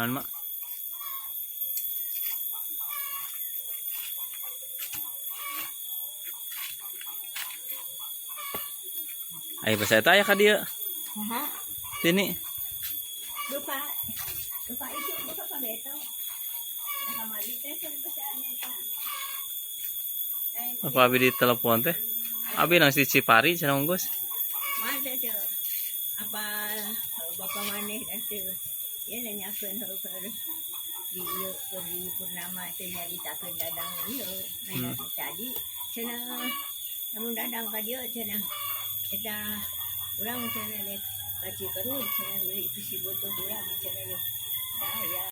Naon mak? Ayo bahasa eta aya ka dieu.
Saha?
Tini.
Lupa. Lupa itu lupa pa beto. Kamari teh kan basa eta.
Apa abi di telepon teh? Abi nang si Cipari cenah Gus.
Mana teh apa bapak maneh dan teh ya nanyakeun heuh di ieu keur di Purnama teh nyaritakeun Dadang ieu. Tadi cenah lamun Dadang ka dieu cenah eta urang cenah dek ka Cikerut cenah beli bisi butuh urang cenah. Tah ya.